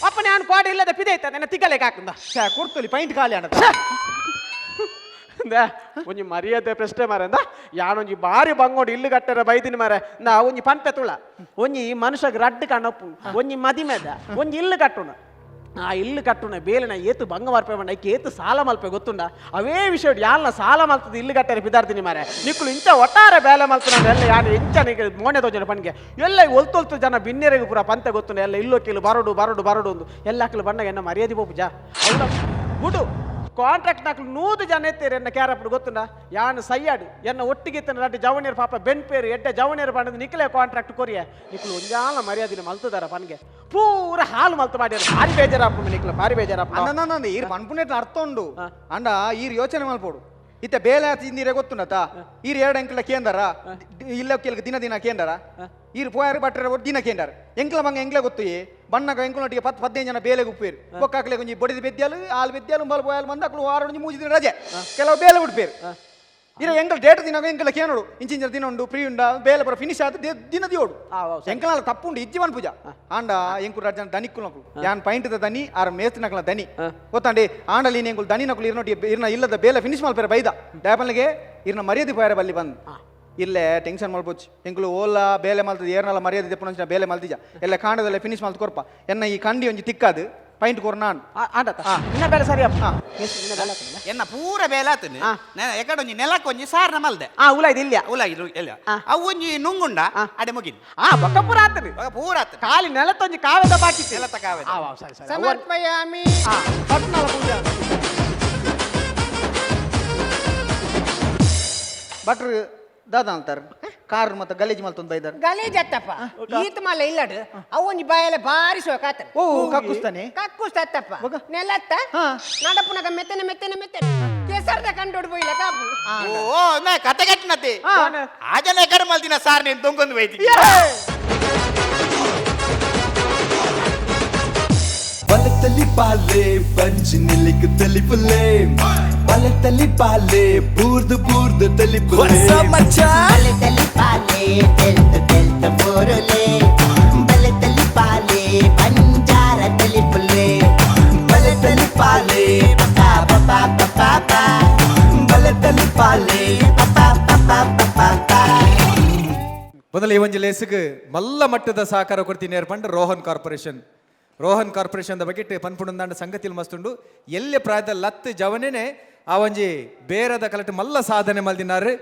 ಅಪ್ಪ ನಾನು ಕೋಡೆ ಇಲ್ಲದ ಪಿದೆ ಐತ ನನ್ನ ತಿಕ್ಕಲೆಗೆ ಹಾಕುಂದ. ಛೇ ಕೊಡ್ತಲಿ ಪೈಂಟ್ ಖಾಲಿ ಅಣ್ಣ. ಒಂಜಿ ಮರ್ಯಾದೆ ಪ್ರಶ್ನೆ ಮಾರಂದ ಯಾನೊಂಜಿ ಬಾರಿ ಬಂಗೋಡು ಇಲ್ಲು ಕಟ್ಟರ ಬೈದಿನ ಮಾರೆ ನಾ ಒಂಜಿ ಪಂಪೆ ತುಳ ಒಂಜಿ ಮನುಷ್ಯಗ್ ರಡ್ಡು ಕಣಪ್ಪು ಒಂಜಿ ಮದಿಮೆದ ಒಂಜಿ ಇಲ್ಲು ಕಟ್ಟುಣ ಆ ಇಲ್ಲು ಕಟ್ಟುನ ಬೇಲಿನ ಏತು ಬಂಗ ಮಾರ್ಪೆ ಬಂಡ ಐಕೆ ಏತು ಸಾಲ ಮಲ್ಪೆ ಗೊತ್ತುಂಡ ಅವೇ ವಿಷಯ ಯಾಲ್ನ ಸಾಲ ಮಲ್ತದ ಇಲ್ಲು ಕಟ್ಟರೆ ಬಿದಾರ್ತೀನಿ ಮಾರೆ ನಿಕ್ಕುಲು ಇಂಚ ಒಟ್ಟಾರೆ ಬೇಲೆ ಮಲ್ತನ ಎಲ್ಲ ಯಾನು ಇಂಚ ನಿಕ್ಕೆ ಮೋನೆ ತೋಜನ ಪಣಿಗೆ ಎಲ್ಲ ಒಲ್ತೊಲ್ತು ಜನ ಬಿನ್ನೆರೆಗೆ ಪೂರ ಪಂತೆ ಗೊತ್ತುಂಡ ಎಲ್ಲ ಇಲ್ಲೋ ಕೇಳು ಬರಡು ಬರಡು ಬರಡು ಒಂದು ಎಲ್ಲ ಹಾಕಲು ಬಣ್ಣಗೆ ಎನ್ನ ಮರ್ಯಾದೆ ಪೋಪು ಜಾ ಅವ್ಲ. ಬುಡು ಕಾಂಟ್ರಾಕ್ಟ್ ನಾಕ್ಲು 100 ಜನ ಎತ್ತೇರು ಎನ್ನ ಕ್ಯಾರಪ್ಪಡು ಗೊತ್ತುಂಡ ಯಾನು ಸಯ್ಯಾಡು ಎನ್ನ ಒಟ್ಟಿಗೆ ಇತ್ತನ ರಡ್ಡು ಜವನಿಯರ್ ಪಾಪ ಬೆನ್ಪೇರು ಎಡ್ಡೆ ಜವನಿಯರ್ ಬಂಡದು ನಿಕ್ಲೆ ಕಾಂಟ್ರಾಕ್ಟ್ ಕೊರಿಯ ನಿಕ್ಲು ಒಂಜಾಲ ಮರ್ಯಾದಿನ ಮಲ್ತದಾರ ಪನ್ಗೆ ಪೂರ ಹಾಲು ಮಲ್ತು ಮಾಡ್ಯಾರ ಭಾರಿ ಬೇಜಾರಾಪುಂಡು ನಿಕ್ಲು ಭಾರಿ ಬೇಜಾರಾಪುಂಡು ಅಣ್ಣ ಈರ್ ಪನ್ಪುನೆಟ್ ಅರ್ಥ ಉಂಡು ಅಂಡ ಈರ್ ಯೋಚನೆ ಮಲ್ಪೋಡು ಇತ್ತೆ ಬೇಲೆ ತಿಂದಿರೆ ಗೊತ್ತುಂಡತ ಈರ್ ಎರಡು ಅಂಕಲ ಕೇಂದರ ಇಲ್ಲ ಕೇಳ್ಕ ದಿನ ದಿನ ಕೇಂದರ ಈರ್ ಪೋಯಾರು ಬಟ್ಟರೆ ದಿನ ಕೇಂದರ ಎಂಕ್ಲ ಮಂಗ ಎಂಕ್ಲೆ ಗೊತ್ತು ಈ ಬಣ್ಣಗ ಎಂಕ್ಲೊಟ್ಟಿಗೆ 10 15 ಜನ ಬೇಲೆಗೆ ಉಪ್ಪೇರು ಬೊಕ್ಕಾಕ್ಲೆ ಒಂಜಿ ಬೊಡಿದ ಬೆದ್ಯಾಲು ಆಲ್ ಬೆದ್ಯಾಲು ಅಂಬಲ್ ಪೋಯಾಲು ಬಂದ ಅಕ್ಲು ವಾರ ಒಂಜಿ 3 ದಿನ ರಜೆ ಕೆಲವು ಬೇಲೆ ಬಿಡ್ಪೇರು ಇರ ಎಂಕಲ್ ಡೇಟ್ ದಿನ ಎಂಕಲ ಕೇನೋಡು ಇಂಚಿಂಚ ದಿನ ಉಂಡು ಫ್ರೀ ಉಂಡ ಬೇಲೆ ಪರ ಫಿನಿಶ್ ಆದ ದಿನ ದಿಯೋಡು ಎಂಕಲಾಲ ತಪ್ಪುಂಡು ಇಜ್ಜಿವನ್ ಪೂಜಾ ಆಂಡ ಎಂಕು ರಜನ ದನಿಕ್ಕುನಕ್ಲು ಯಾನ್ ಪೈಂಟದ ದನಿ ಆರ್ ಮೇಸ್ತಿನಕ್ಲ ದನಿ ಗೊತ್ತಾಂಡಿ ಆಂಡಲಿ ಎಂಕುಲು ದನಿನಕ್ಲು ಇರ್ನೊಟ್ಟಿ ಇರ್ನ ಇಲ್ಲದ ಬೇಲೆ ಫಿನಿಶ್ ಮಲ್ಪೆರೆ ಬೈದ ಡ್ಯಾಪನ್ಗೆ ಇರ್ನ ಮರ್ಯಾದೆ ಪೋಯರೆ ಬಲ್ಲಿ ಬಂದು ಇಲ್ಲೇ ಟೆನ್ಷನ್ ಮಲ್ಪೊಚ್ಚು ಎಂಕುಲು ಓಲ ಬೇಲೆ ಮಲ್ತದ ಏರ್ನಲ ಮರ್ಯಾದೆ ದೆಪ್ಪುನಂಚಿನ ಬೇಲೆ ಮಲ್ತಿಜ ಎಲ್ಲ ಕಾಂಡದಲ್ಲೇ ಫಿನಿಶ್ ಮಲ್ತು ಕೊರ್ಪ ಎನ್ನ ಈ ಕಂಡಿ ಒಂಜಿ ತಿಕ್ಕಾದು ಪೈಂಟ್ ಕೊರ್ ನಾನು ಆಂಡತ ಇನ್ನ ಬೇಲೆ ಸರಿ ಅಪ್ಪ ಎನ್ನ ಪೂರ ಬೇಲೆ ಆತನು ಎಕಡೆ ಒಂಜಿ ನೆಲಕ್ಕೆ ಒಂಜಿ ಸಾರ್ನ ಮಲ್ದೆ ಉಲ ಇದು ಇಲ್ಲ ಉಲ ಇದು ಇಲ್ಲ ಅವು ಒಂಜಿ ನುಂಗುಂಡ ಅಡೆ ಮುಗಿನ್ ಬೊಕ್ಕ ಪೂರ ಆತನು ಪೂರ ಆತನು ಖಾಲಿ ನೆಲತ್ತೊಂಜಿ ಕಾವೆದ ಬಾಕಿ ನೆಲತ್ತ ಕಾವೆದ ಸರಿ ಸರಿ ಸಮರ್ಪಯಾಮಿ ಪಟ್ನಾಲ ಪೂಜಾ ಭಟ್ರು ದಾದ ಅಂತಾರೆ ಕಾರ್ ಮತ್ತೆ ಗಲೀಜ್ ಮಲ್ತೊಂದು ಬೈದಾರ ಗಲೀಜ್ ಅತ್ತಪ್ಪ ಈತ ಮಲ್ಲ ಇಲ್ಲಡು ಅವು ಒಂಜಿ ಬಾಯಲೆ ಬಾರಿ ಸೋಕಾತ ಓ ಕಕ್ಕುಸ್ತಾನೆ ಕಕ್ಕುಸ್ತತ್ತಪ್ಪ ನೆಲತ್ತ ನಡಪುನಗ ಮೆತ್ತನೆ ಮೆತ್ತನೆ ಮೆತ್ತನೆ ಕೆಸರ್ದ ಕಂಡೋಡು ಬೋಯ್ಲ ಕಾಪು ಓ ನಾ ಕತೆ ಕಟ್ಟಿನತೆ ಆ ಜನ ಎಕಡೆ ಮಲ್ದಿನ ಸಾರ್ ನೀನು ದೊಂಗೊಂದು ಬೈತಿ ಬಲತಲಿ ಪಾಲೆ ಬಂಜಿ ನಿಲ್ಲಿಕ್ ತಲಿಪುಲೆ ಬಲತಲಿ ಪಾಲೆ ಬೂರ್ದು ಬೂರ್ದು ತಲಿಪುಲೆ ಬಲತಲಿ ಪಾಲೆ ತೆಲ್ತ ತೆಲ್ತ ಬೋರುಲೆ ಬಲತಲಿ ಪಾಲೆ ಬಂಜಾರ ತಲಿಪುಲೆ ಬಲತಲಿ ಪಾಲೆ ಪಾ ಪಾ ಪಾ ಪಾ ಪಾ ಬಲತಲಿ ಪಾಲೆ ಪಾ ಪಾ ಪಾ ಪಾ ಪಾ. ಮೊದಲ ಈ ಒಂಜಿ ಲೇಸಿಗೆ ಮಲ್ಲ ಮಟ್ಟದ ಸಹಕಾರ ಕೊಡ್ತೀನಿ ಪಂಡ Rohan corporation. Rohan corporation the ಬಗ್ಗೆ ಪನ್ಪುಣಂದಾಂಡ ಸಂಗತಿಲ್ ಮಸ್ತುಂಡು ಎಲ್ಲೆ ಪ್ರಾಯದ ಲತ್ ಜವನೇನೆ ಆ ಒಂಜಿ ಬೇರದ ಕಲಟ್ ಮಲ್ಲ ಸಾಧನೆ ಮಲ್ದಿನಾರು.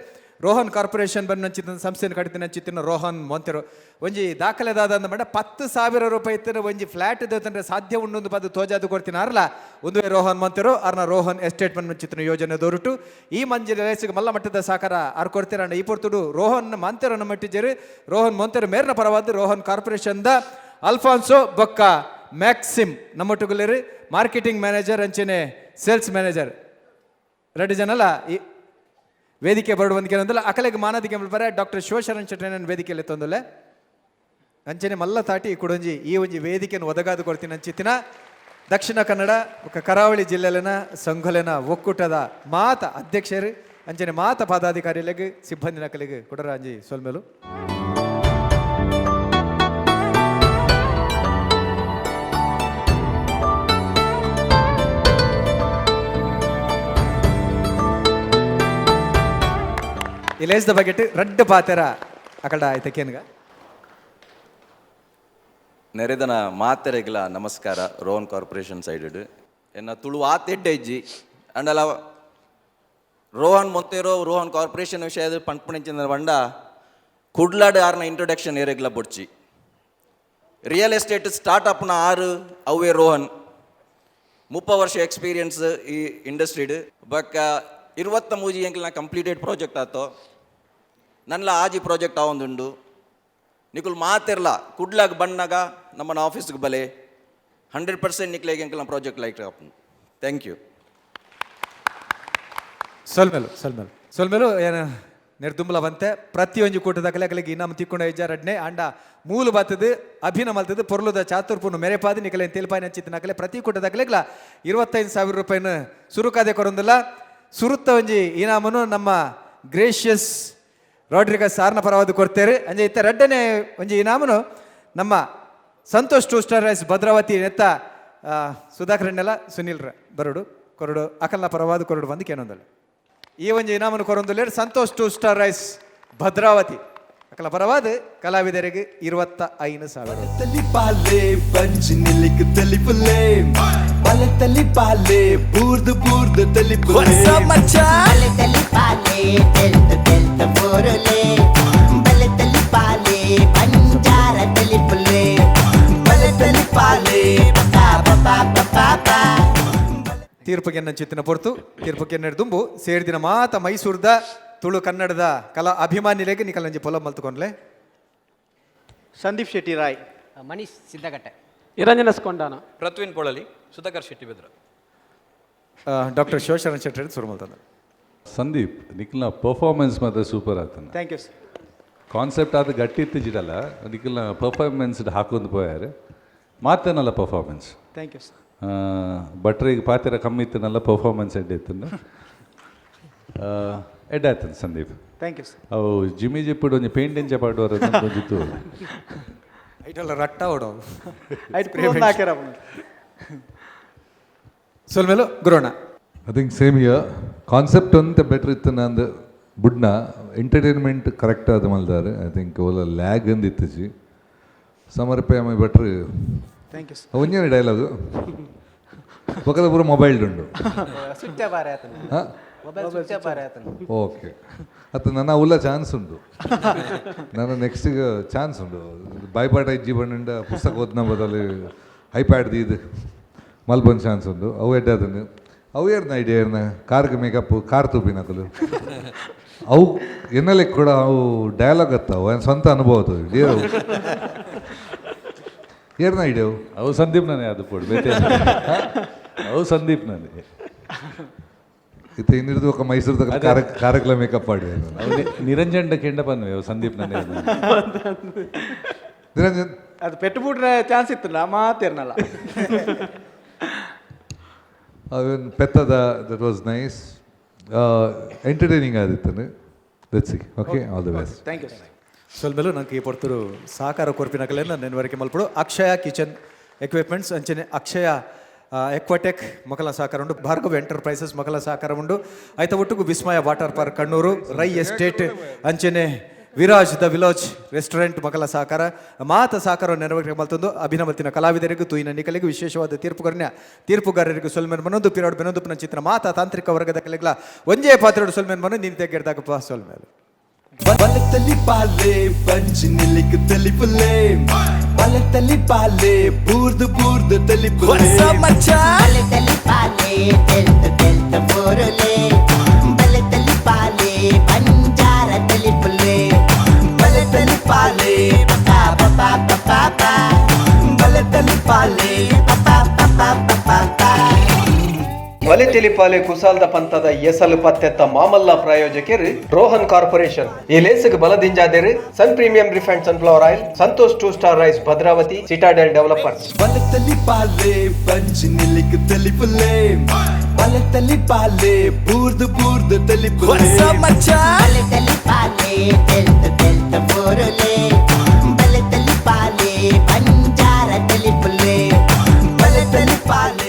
ರೋಹನ್ ಕಾರ್ಪೊರೇಷನ್ ಬಂದು ಸಂಸ್ಥೆಯನ್ನು ಕಡಿತಿನ ಚಿತ್ತಿನ ರೋಹನ್ ಮೊಂತೆರು ಒಂಜಿ ದಾಖಲೆದಾದ ಅಂದ 10,000 ರೂಪಾಯಿ ಇತ್ತಿನ ಒಂಜಿ ಫ್ಲಾಟ್ ದೇತಂದ್ರೆ ಸಾಧ್ಯ ಉಂಡೊಂದು ಪದ ತೋಜಾದು ಕೊಡ್ತಿನಾರಲ್ಲ ಒಂದುವೇ ರೋಹನ್ ಮೊಂತೆರು ಅರ್ನ ರೋಹನ್ ಎಸ್ಟೇಟ್ ಬಂದು ಚಿತ್ತಿನ ಯೋಜನೆ ದೊರಟು ಈ ಮಂಜಿನ ಲೇಸಿಗೆ ಮಲ್ಲ ಮಟ್ಟದ ಸಹಕಾರ ಅರ್ ಕೊಡ್ತೀರ ಈ ಪೊರ್ತುಡು ರೋಹನ್ ಮಂತೆರು ಮಟ್ಟಿಜರು ರೋಹನ್ ಮೊಂತೆರು ಮೇರ್ನ ಪರವಾದ ರೋಹನ್ ಕಾರ್ಪೊರೇಷನ್ the Alfonso ಬೊಕ್ಕ ಮ್ಯಾಕ್ಸಿಮ್ ನಮ್ಮೊಟ್ಟುಗುಲೇರು ಮಾರ್ಕೆಟಿಂಗ್ ಮ್ಯಾನೇಜರ್ ಅಂಚೆನೆ ಸೇಲ್ಸ್ ಮ್ಯಾನೇಜರ್ ರೆಡ್ಡಿ ಜನಲ್ಲ ಈ ವೇದಿಕೆ ಬರಡುವಂತ ಏನಂದಲ್ಲ ಅಕಲೆಗೆ ಮಾನದಿಗೆ ಬರ ಡಾಕ್ಟರ್ ಶಿವಶರಣ್ ಶೆಟ್ಟರನ್ನ ವೇದಿಕೆಯಲ್ಲಿ ತಂದಲ್ಲ ಅಂಚನೆ ಮಲ್ಲ ತಾಟಿ ಕುಡೊಂಜಿ ಈ ಒಂಜಿ ವೇದಿಕೆಯನ್ನು ಒದಗಾದು ಕೊಡ್ತೀನಿ ಅಂಚಿತ್ತಿನ ದಕ್ಷಿಣ ಕನ್ನಡ ಕರಾವಳಿ ಜಿಲ್ಲೆಲಿನ ಸಂಘಲೆನ ಒಕ್ಕೂಟದ ಮಾತ ಅಧ್ಯಕ್ಷರು ಅಂಚನೆ ಮಾತ ಪದಾಧಿಕಾರಿಗಳಿಗೆ ಸಿಬ್ಬಂದಿ ನಕಲಿಗೆ ಕೊಡರ ಅಂಜಿ ಸೊಲ್ಮೇಲು. ಈ ಲೇಸ್ದ ಬಗೆಟ್ ರಡ್ಡ ಪಾತೆರ ಅಕಡ ಆಯ್ತಕ್ಕೇನ್ಗ ನೆರೆದನ ಮಾತೆರೆಗ್ಲ ನಮಸ್ಕಾರ. ರೋಹನ್ ಕಾರ್ಪೊರೇಷನ್ ಸೈಡ್ ಎನ್ನ ತುಳು ಆತೆಡ್ಡೆ ಇಜ್ಜಿ ಅಂಡಲ ರೋಹನ್ ಮೊಂತೇರೋ ರೋಹನ್ ಕಾರ್ಪೊರೇಷನ್ ವಿಷಯದ ಪಂಪಣಿಂಚಿನ ಬಂಡ ಕುಡ್ಲಾಡ್ ಆರ್ನ ಇಂಟ್ರೊಡಕ್ಷನ್ ಏರೆಗ್ಲ ಬೊಡ್ಚಿ ರಿಯಲ್ ಎಸ್ಟೇಟ್ ಸ್ಟಾರ್ಟ್ ಅಪ್ನ ಆರು ಅವೇ ರೋಹನ್ 30 ವರ್ಷ ಎಕ್ಸ್ಪೀರಿಯನ್ಸ್ ಈ ಇಂಡಸ್ಟ್ರಿಡ್ ಬಕ್ಕ 23 ಎಂಕ್ಲನ ಕಂಪ್ಲೀಟೆಡ್ ಪ್ರಾಜೆಕ್ಟ್ ಆತೋ ನನ್ಲ ಆಜಿ ಪ್ರಾಜೆಕ್ಟ್ ಆವೊಂದುಂಡು ನಿಕುಲ್ ಮಾತಿರ್ಲ ಕುಡ್ಲಾಗ ಬಣ್ಣಗ ನಮ್ಮನ ಆಫೀಸ್ಗೆ ಬಲೆ 100% ನಿಕ್ಲೆಗ್ ಎಂಕ್ಲನ ಪ್ರಾಜೆಕ್ಟ್ ಲೈಕ್ ಆಪುಂಡು. Thank you. ಸೊಲ್ಮೇಲು ಸೊಲ್ಮೇಲು ಸೊಲ್ಮೇಲು ಏನ ನಿರ್ದುಂಬಲ ಬಂತೆ ಪ್ರತಿಯೊಂಜಿ ಕೂಟದ ಕಲೆಕಲಿಗೆ ಇನಾಮ ತಿಕ್ಕೊಂಡ ಇಜ್ಜಾರಡ್ನೆ ಅಂಡ ಮೂಲು ಬತ್ತದು ಅಭಿನ ಮಲ್ತದು ಪೊರ್ಲುದ ಚಾತುರ್ಪುನು ಮೆರೆಪಾದಿ ನಿಕಲೆ ತೆಲ್ಪಾಯಿ ನಚ್ಚಿತ್ತು ನಕಲೆ ಪ್ರತಿ ಕೂಟದ ಕಲೆಗ್ಲ 25,000 ರೂಪಾಯಿನ ಸುರುಕಾದೆ ಕೊರೊಂದಿಲ್ಲ. ಸುರುತ್ತ ಒಂಜಿ ಇನಾಮನು ನಮ್ಮ ಗ್ರೇಷಿಯಸ್ ರಾಡ್ರಿಗಸ್ ಸಾರ್ನ ಪರವಾದ ಕೊಡ್ತೇವೆ. ಅಂಜೆ ಇತ್ತ ರಡ್ಡನೆ ಒಂಜಿ ಇನಾಮನು ನಮ್ಮ Santosh two star rice Bhadravati ನೆತ್ತ ಸುಧಾಕರ್ ಅಣ್ಣೆಲ್ಲ ಸುನಿಲ್ ಬರಡು ಕೊರಡು ಅಕಲ್ನ ಪರವಾದ ಕೊರಡು ಬಂದು ಕೇನೊಂದಲ್ಲ. ಈ ಒಂಜಿ ಇನಾಮನು ಕೊರೊಂದುಲ್ಲೇರ್ Santosh two star rice Bhadravati ಅಕಲ ಪರವಾದ ಕಲಾವಿದರಿಗೆ 25,000. ತಲಿ ಪಾಲೆ ಬಂಜಿ ನಿಲ್ಲಿಕ್ ತಲಿಪುಲೆ ಬಲತಲಿ ಪಾಲೆ ಬೂರ್ದು ಬೂರ್ದು ತಲಿಪುಲೆ ಬಲತಲಿ ಪಾಲೆ ತೆಲ್ತ ತೆಲ್ತ ಬೋರುಲೆ ಬಲತಲಿ ಪಾಲೆ ಬಂಜಾರ ತಲಿಪುಲೆ ಬಲತಲಿ ಪಾಲೆ ಪಾ ಪಾ ಪಾ ಪಾ ಪಾ. ತೀರ್ಪುಗೆನ್ನ ಚಿತ್ತಿನ ಪೊರ್ತು ತೀರ್ಪುಗೆನ್ನ ದುಂಬು ಸೇರ್ದಿನ ಮಾತ ಮೈಸೂರ್ದ ತುಳು ಕನ್ನಡದ ಕಲಾ ಅಭಿಮಾನಿಲೆಗ್ ನಿಕಲಂಜಿ ಪೊಲ ಮಲ್ತುಕೊಂಡ್ಲೆ. ಸಂದೀಪ್ ಶೆಟ್ಟಿ ರಾಯ್. ಮನೀಶ್ ಸಿದ್ದಗಟ್ಟೆ. ನಿರಂಜನಸ್ಕೊಂಡಾನ. ಪ್ರತ್ವಿನ್ ಪೊಳಲಿ, ಸುಧಾಕರ್ ಶೆಟ್ಟಿ ಬೆದ್ರ. ಡಾಕ್ಟರ್ ಶಿವಶರಣ ಶೆಟ್ಟಿ ಶುರು ಮಲ್ತಂದ. ಸಂದೀಪ್, ನಿಖಲ್ನ ಪರ್ಫಾರ್ಮೆನ್ಸ್ ಮಾತ್ರ ಸೂಪರ್ ಆತನ. Thank you sir. Concept ಆದ ಗಟ್ಟಿ ಇತ್ತಿಜಿಡಲ್ಲ, ನಿಖಲ್ನ ಪರ್ಫಾರ್ಮೆನ್ಸ್ ಹಾಕೊಂದು ಪೋಯಾರೆ ಮಾತೇನಲ್ಲ ಪರ್ಫಾರ್ಮೆನ್ಸ್. Thank you sir. ಭಟ್ರಿಗೆ ಪಾತಿರ ಕಮ್ಮಿ ಇತ್ತನಲ್ಲ, ಪರ್ಫಾರ್ಮೆನ್ಸ್ ಎಡ್ಡೆ ಇತ್ತು, ಎಡ್ಡೆ ಆಯ್ತದ ಸಂದೀಪ್. Thank you sir. ಅವು ಜಿಮ್ಮಿ ಜಿಪ್ಪುಡು ಒಂಜಿ ಪೇಂಟ್ ಎಂಚ ಪಾಡುವರ ಒಂಜಿತ್ತು. ಐಟಲ್ಲ ರಟ್ಟ ಓಡೋ. ಆಯ್ತು, ಹಾಕ್ಯಾರ. ಸೊಲ್ಮೇಲು ಗುರೋಣ. I think same year concept ಅಂತ ಬೆಟರ್ ಇತ್ತು ನಂದು ಬುಡ್ನ ಎಂಟರ್ಟೈನ್ಮೆಂಟ್ ಕರೆಕ್ಟ್ ಆದ ಮಲ್ದಾರೆ. I think Ola lag ಅಂದ್ ಇತ್ತಜಿ ಸಮರ್ಪೆ ಬೆಟ್ರ್. Thank you sir. ಒಂಜೇನೆ ಡೈಲಾಗು ಪಕ್ಕದ ಪೂರ ಮೊಬೈಲ್ ಉಂಡು. ಸುಚ್ಚ ಬಾರೆ ಆತನ. ಹಾಂ. ಮೊಬೈಲ್ ಸುಚ್ಚ ಬಾರೆ ಆತನ. ಓಕೆ, ಅತ್ತ ನನ್ನ ಉಲ್ಲ ಚಾನ್ಸ್ ಉಂಟು, ನನ್ನ ನೆಕ್ಸ್ಟ್ ಚಾನ್ಸ್ ಉಂಟು. ಬಾಯ್ಪಾಟ ಇಜ್ಜಿ ಬಣ್ಣಿಂಡ ಪುಸ್ತಕ ಓದ್ನ ಬದಲು ಐಪ್ಯಾಡ್ ದೀದ್ ಮಲ್ಪೊಂದು ಚಾನ್ಸ್ ಉಂಟು. ಅವು ಎಡ್ಡೆ ಅದನ್ನು ಅವು ಏರ್ನ ಐಡಿಯಾ ಏರ್ನ ಕಾರ್ಗೆ ಮೇಕಪ್ ಕಾರ್ ತೂಪಿನಕಲು ಅವು ಎನ್ನಲೆ ಕೂಡ ಅವು ಡೈಲಾಗ್ ಅತ್ತವು ಅವನ ಸ್ವಂತ ಅನುಭವ ಅದು. ಏರ್ನ ಐಡಿಯಾ ಅವು? ಅವು ಸಂದೀಪ್ ನಾನೇ ಅದು ಪೋಡು ಬೇತೆ ಅವು ಸಂದೀಪ್ ನಾನೇ. ಇತ್ತ ಇನ್ನಿರ್ದು ఒక ಮೈಸೂರು ಕಾರ ಕಾರ್ಯಕ್ರಮ ಮೇಕಪ್ ಮಾಡಿ. ನಿರಂಜನ್ ಕೆಂಡ ಬಂದ್ವಿ ಅವು ಸಂದೀಪ್ ನಾನೇ. ನಿರಂಜನ್. ಅದು ಪೆಟ್ಟು ಬಿಟ್ರೆ ಚಾನ್ಸ್ ಇತ್ತು ನಾ ಮಾತಿರ್ನಲ್ಲ. ಅವನ್ ಪೆತ್ತದ, that was nice, entertaining ಆದಿತ್ತನು. Let's see. Okay, all the best. Thank you sir. ಸೊಲ್ಮೇಲು ನಂಗೆ ಈ ಪೊರ್ತುಡು ಸಹಕಾರ ಕೊರ್ಪಿನಕಲೆನ ನೆನವರಿಕೆ ಮಲ್ಪಡು. ಅಕ್ಷಯ ಕಿಚನ್ ಎಕ್ವಿಪ್ಮೆಂಟ್ಸ್ ಅಂಚನೆ ಅಕ್ಷಯ ಎಕ್ವಾಟೆಕ್ ಮಕಲ ಸಹಕಾರ ಉಂಡು, ಭಾರ್ಗವ್ ಎಂಟರ್ಪ್ರೈಸಸ್ ಮಕಲ ಸಹಕಾರ ಉಂಡು. ಐತ ಒಟ್ಟುಗು Vismaya water park Kannur, Rai estate ಅಂಚನೆ ವಿರಾಜ್ the village restaurant ಮಕಲ ಸಹಕಾರ ಮಾತ ಸಹಕಾರ ನೆರವೇರಿಕೆ ಮಲ್ತೊಂದು ಅಭಿನವತಿನ ಕಲಾವಿದರಿಗೂ ತೂಯಿನ ನಿಕಲಿಗೂ ವಿಶೇಷವಾದ ತೀರ್ಪುಗಾರನ ತೀರ್ಪುಗಾರರಿಗೂ ಸೊಲ್ಮೆನ್ ಮನೊಂದು ಪಿರಾಡ್ ಬೆನೊಂದು ಚಿತ್ರ ಮಾತ ತಾಂತ್ರಿಕ ವರ್ಗದ ಕಲೆಗಳ ಒಂಜೇ ಪಾತ್ರೋಡು ಸೊಲ್ಮೆನ್ ಮನ ನೀನು ತೆಗೆದಾಗಪ್ಪ ಸೊಲ್ಮೇಲೆ. ಬಲತಲಿ ಪಾಲೆ ಬಂಜಿ ನಿಲಿಕ್ ತಲಿಪುಲೆ ಬಲತಲಿ ಪಾಲೆ ಬೂರ್ದು ಬೂರ್ದು ತಲಿಪುಲೆ. ಬಲೆ ತಲಿ ಪಾಲೆ ತೆಲ್ತ ತೆಲ್ತ ಬೋರುಲೆ, ಬಲೆ ತಲಿ ಪಾಲೆ ಬಂಜಾರ ತಲಿಪುಲೆ. ಬಲತಲಿ ಪಾಲೆ ಪಾ ಪಾ ಪಾ ಪಾ ಪಾ. ಬಲತಲಿ ಪಾಲೆ ಪಾ ಪಾ ಪಾ ಪಾ ಪಾ. ಬಲೆ ತೆಲಿಪಾಲೆ ಕುಸಾಲ್ದ ಪಂತದ ಎಸಲು ಪತ್ತೆತ್ತ ಮಾಮಲ್ಲ ಪ್ರಾಯೋಜಕರು ರೋಹನ್ ಕಾರ್ಪೊರೇಷನ್. ಈ ಲೇಸುಗ್ ಬಲದಿಂಜಾದೆರು Sun premium refined sunflower oil, Santosh two star rice Bhadravati, Citadel developers. ಬಲತಲಿ ಪಾಲೆ ಬಂಜಿ ನಿಲಿಕ್ ತಲಿಪುಲೆ ಬಲತಲಿ ಪಾಲೆ ಬೂರ್ದು ಬೂರ್ದು ತಲಿಪುಲೆ. ಬಲೆ ತಲಿ ಪಾಲೆ ತೆಲ್ತ ತೆಲ್ತ ಬೋರುಲೆ.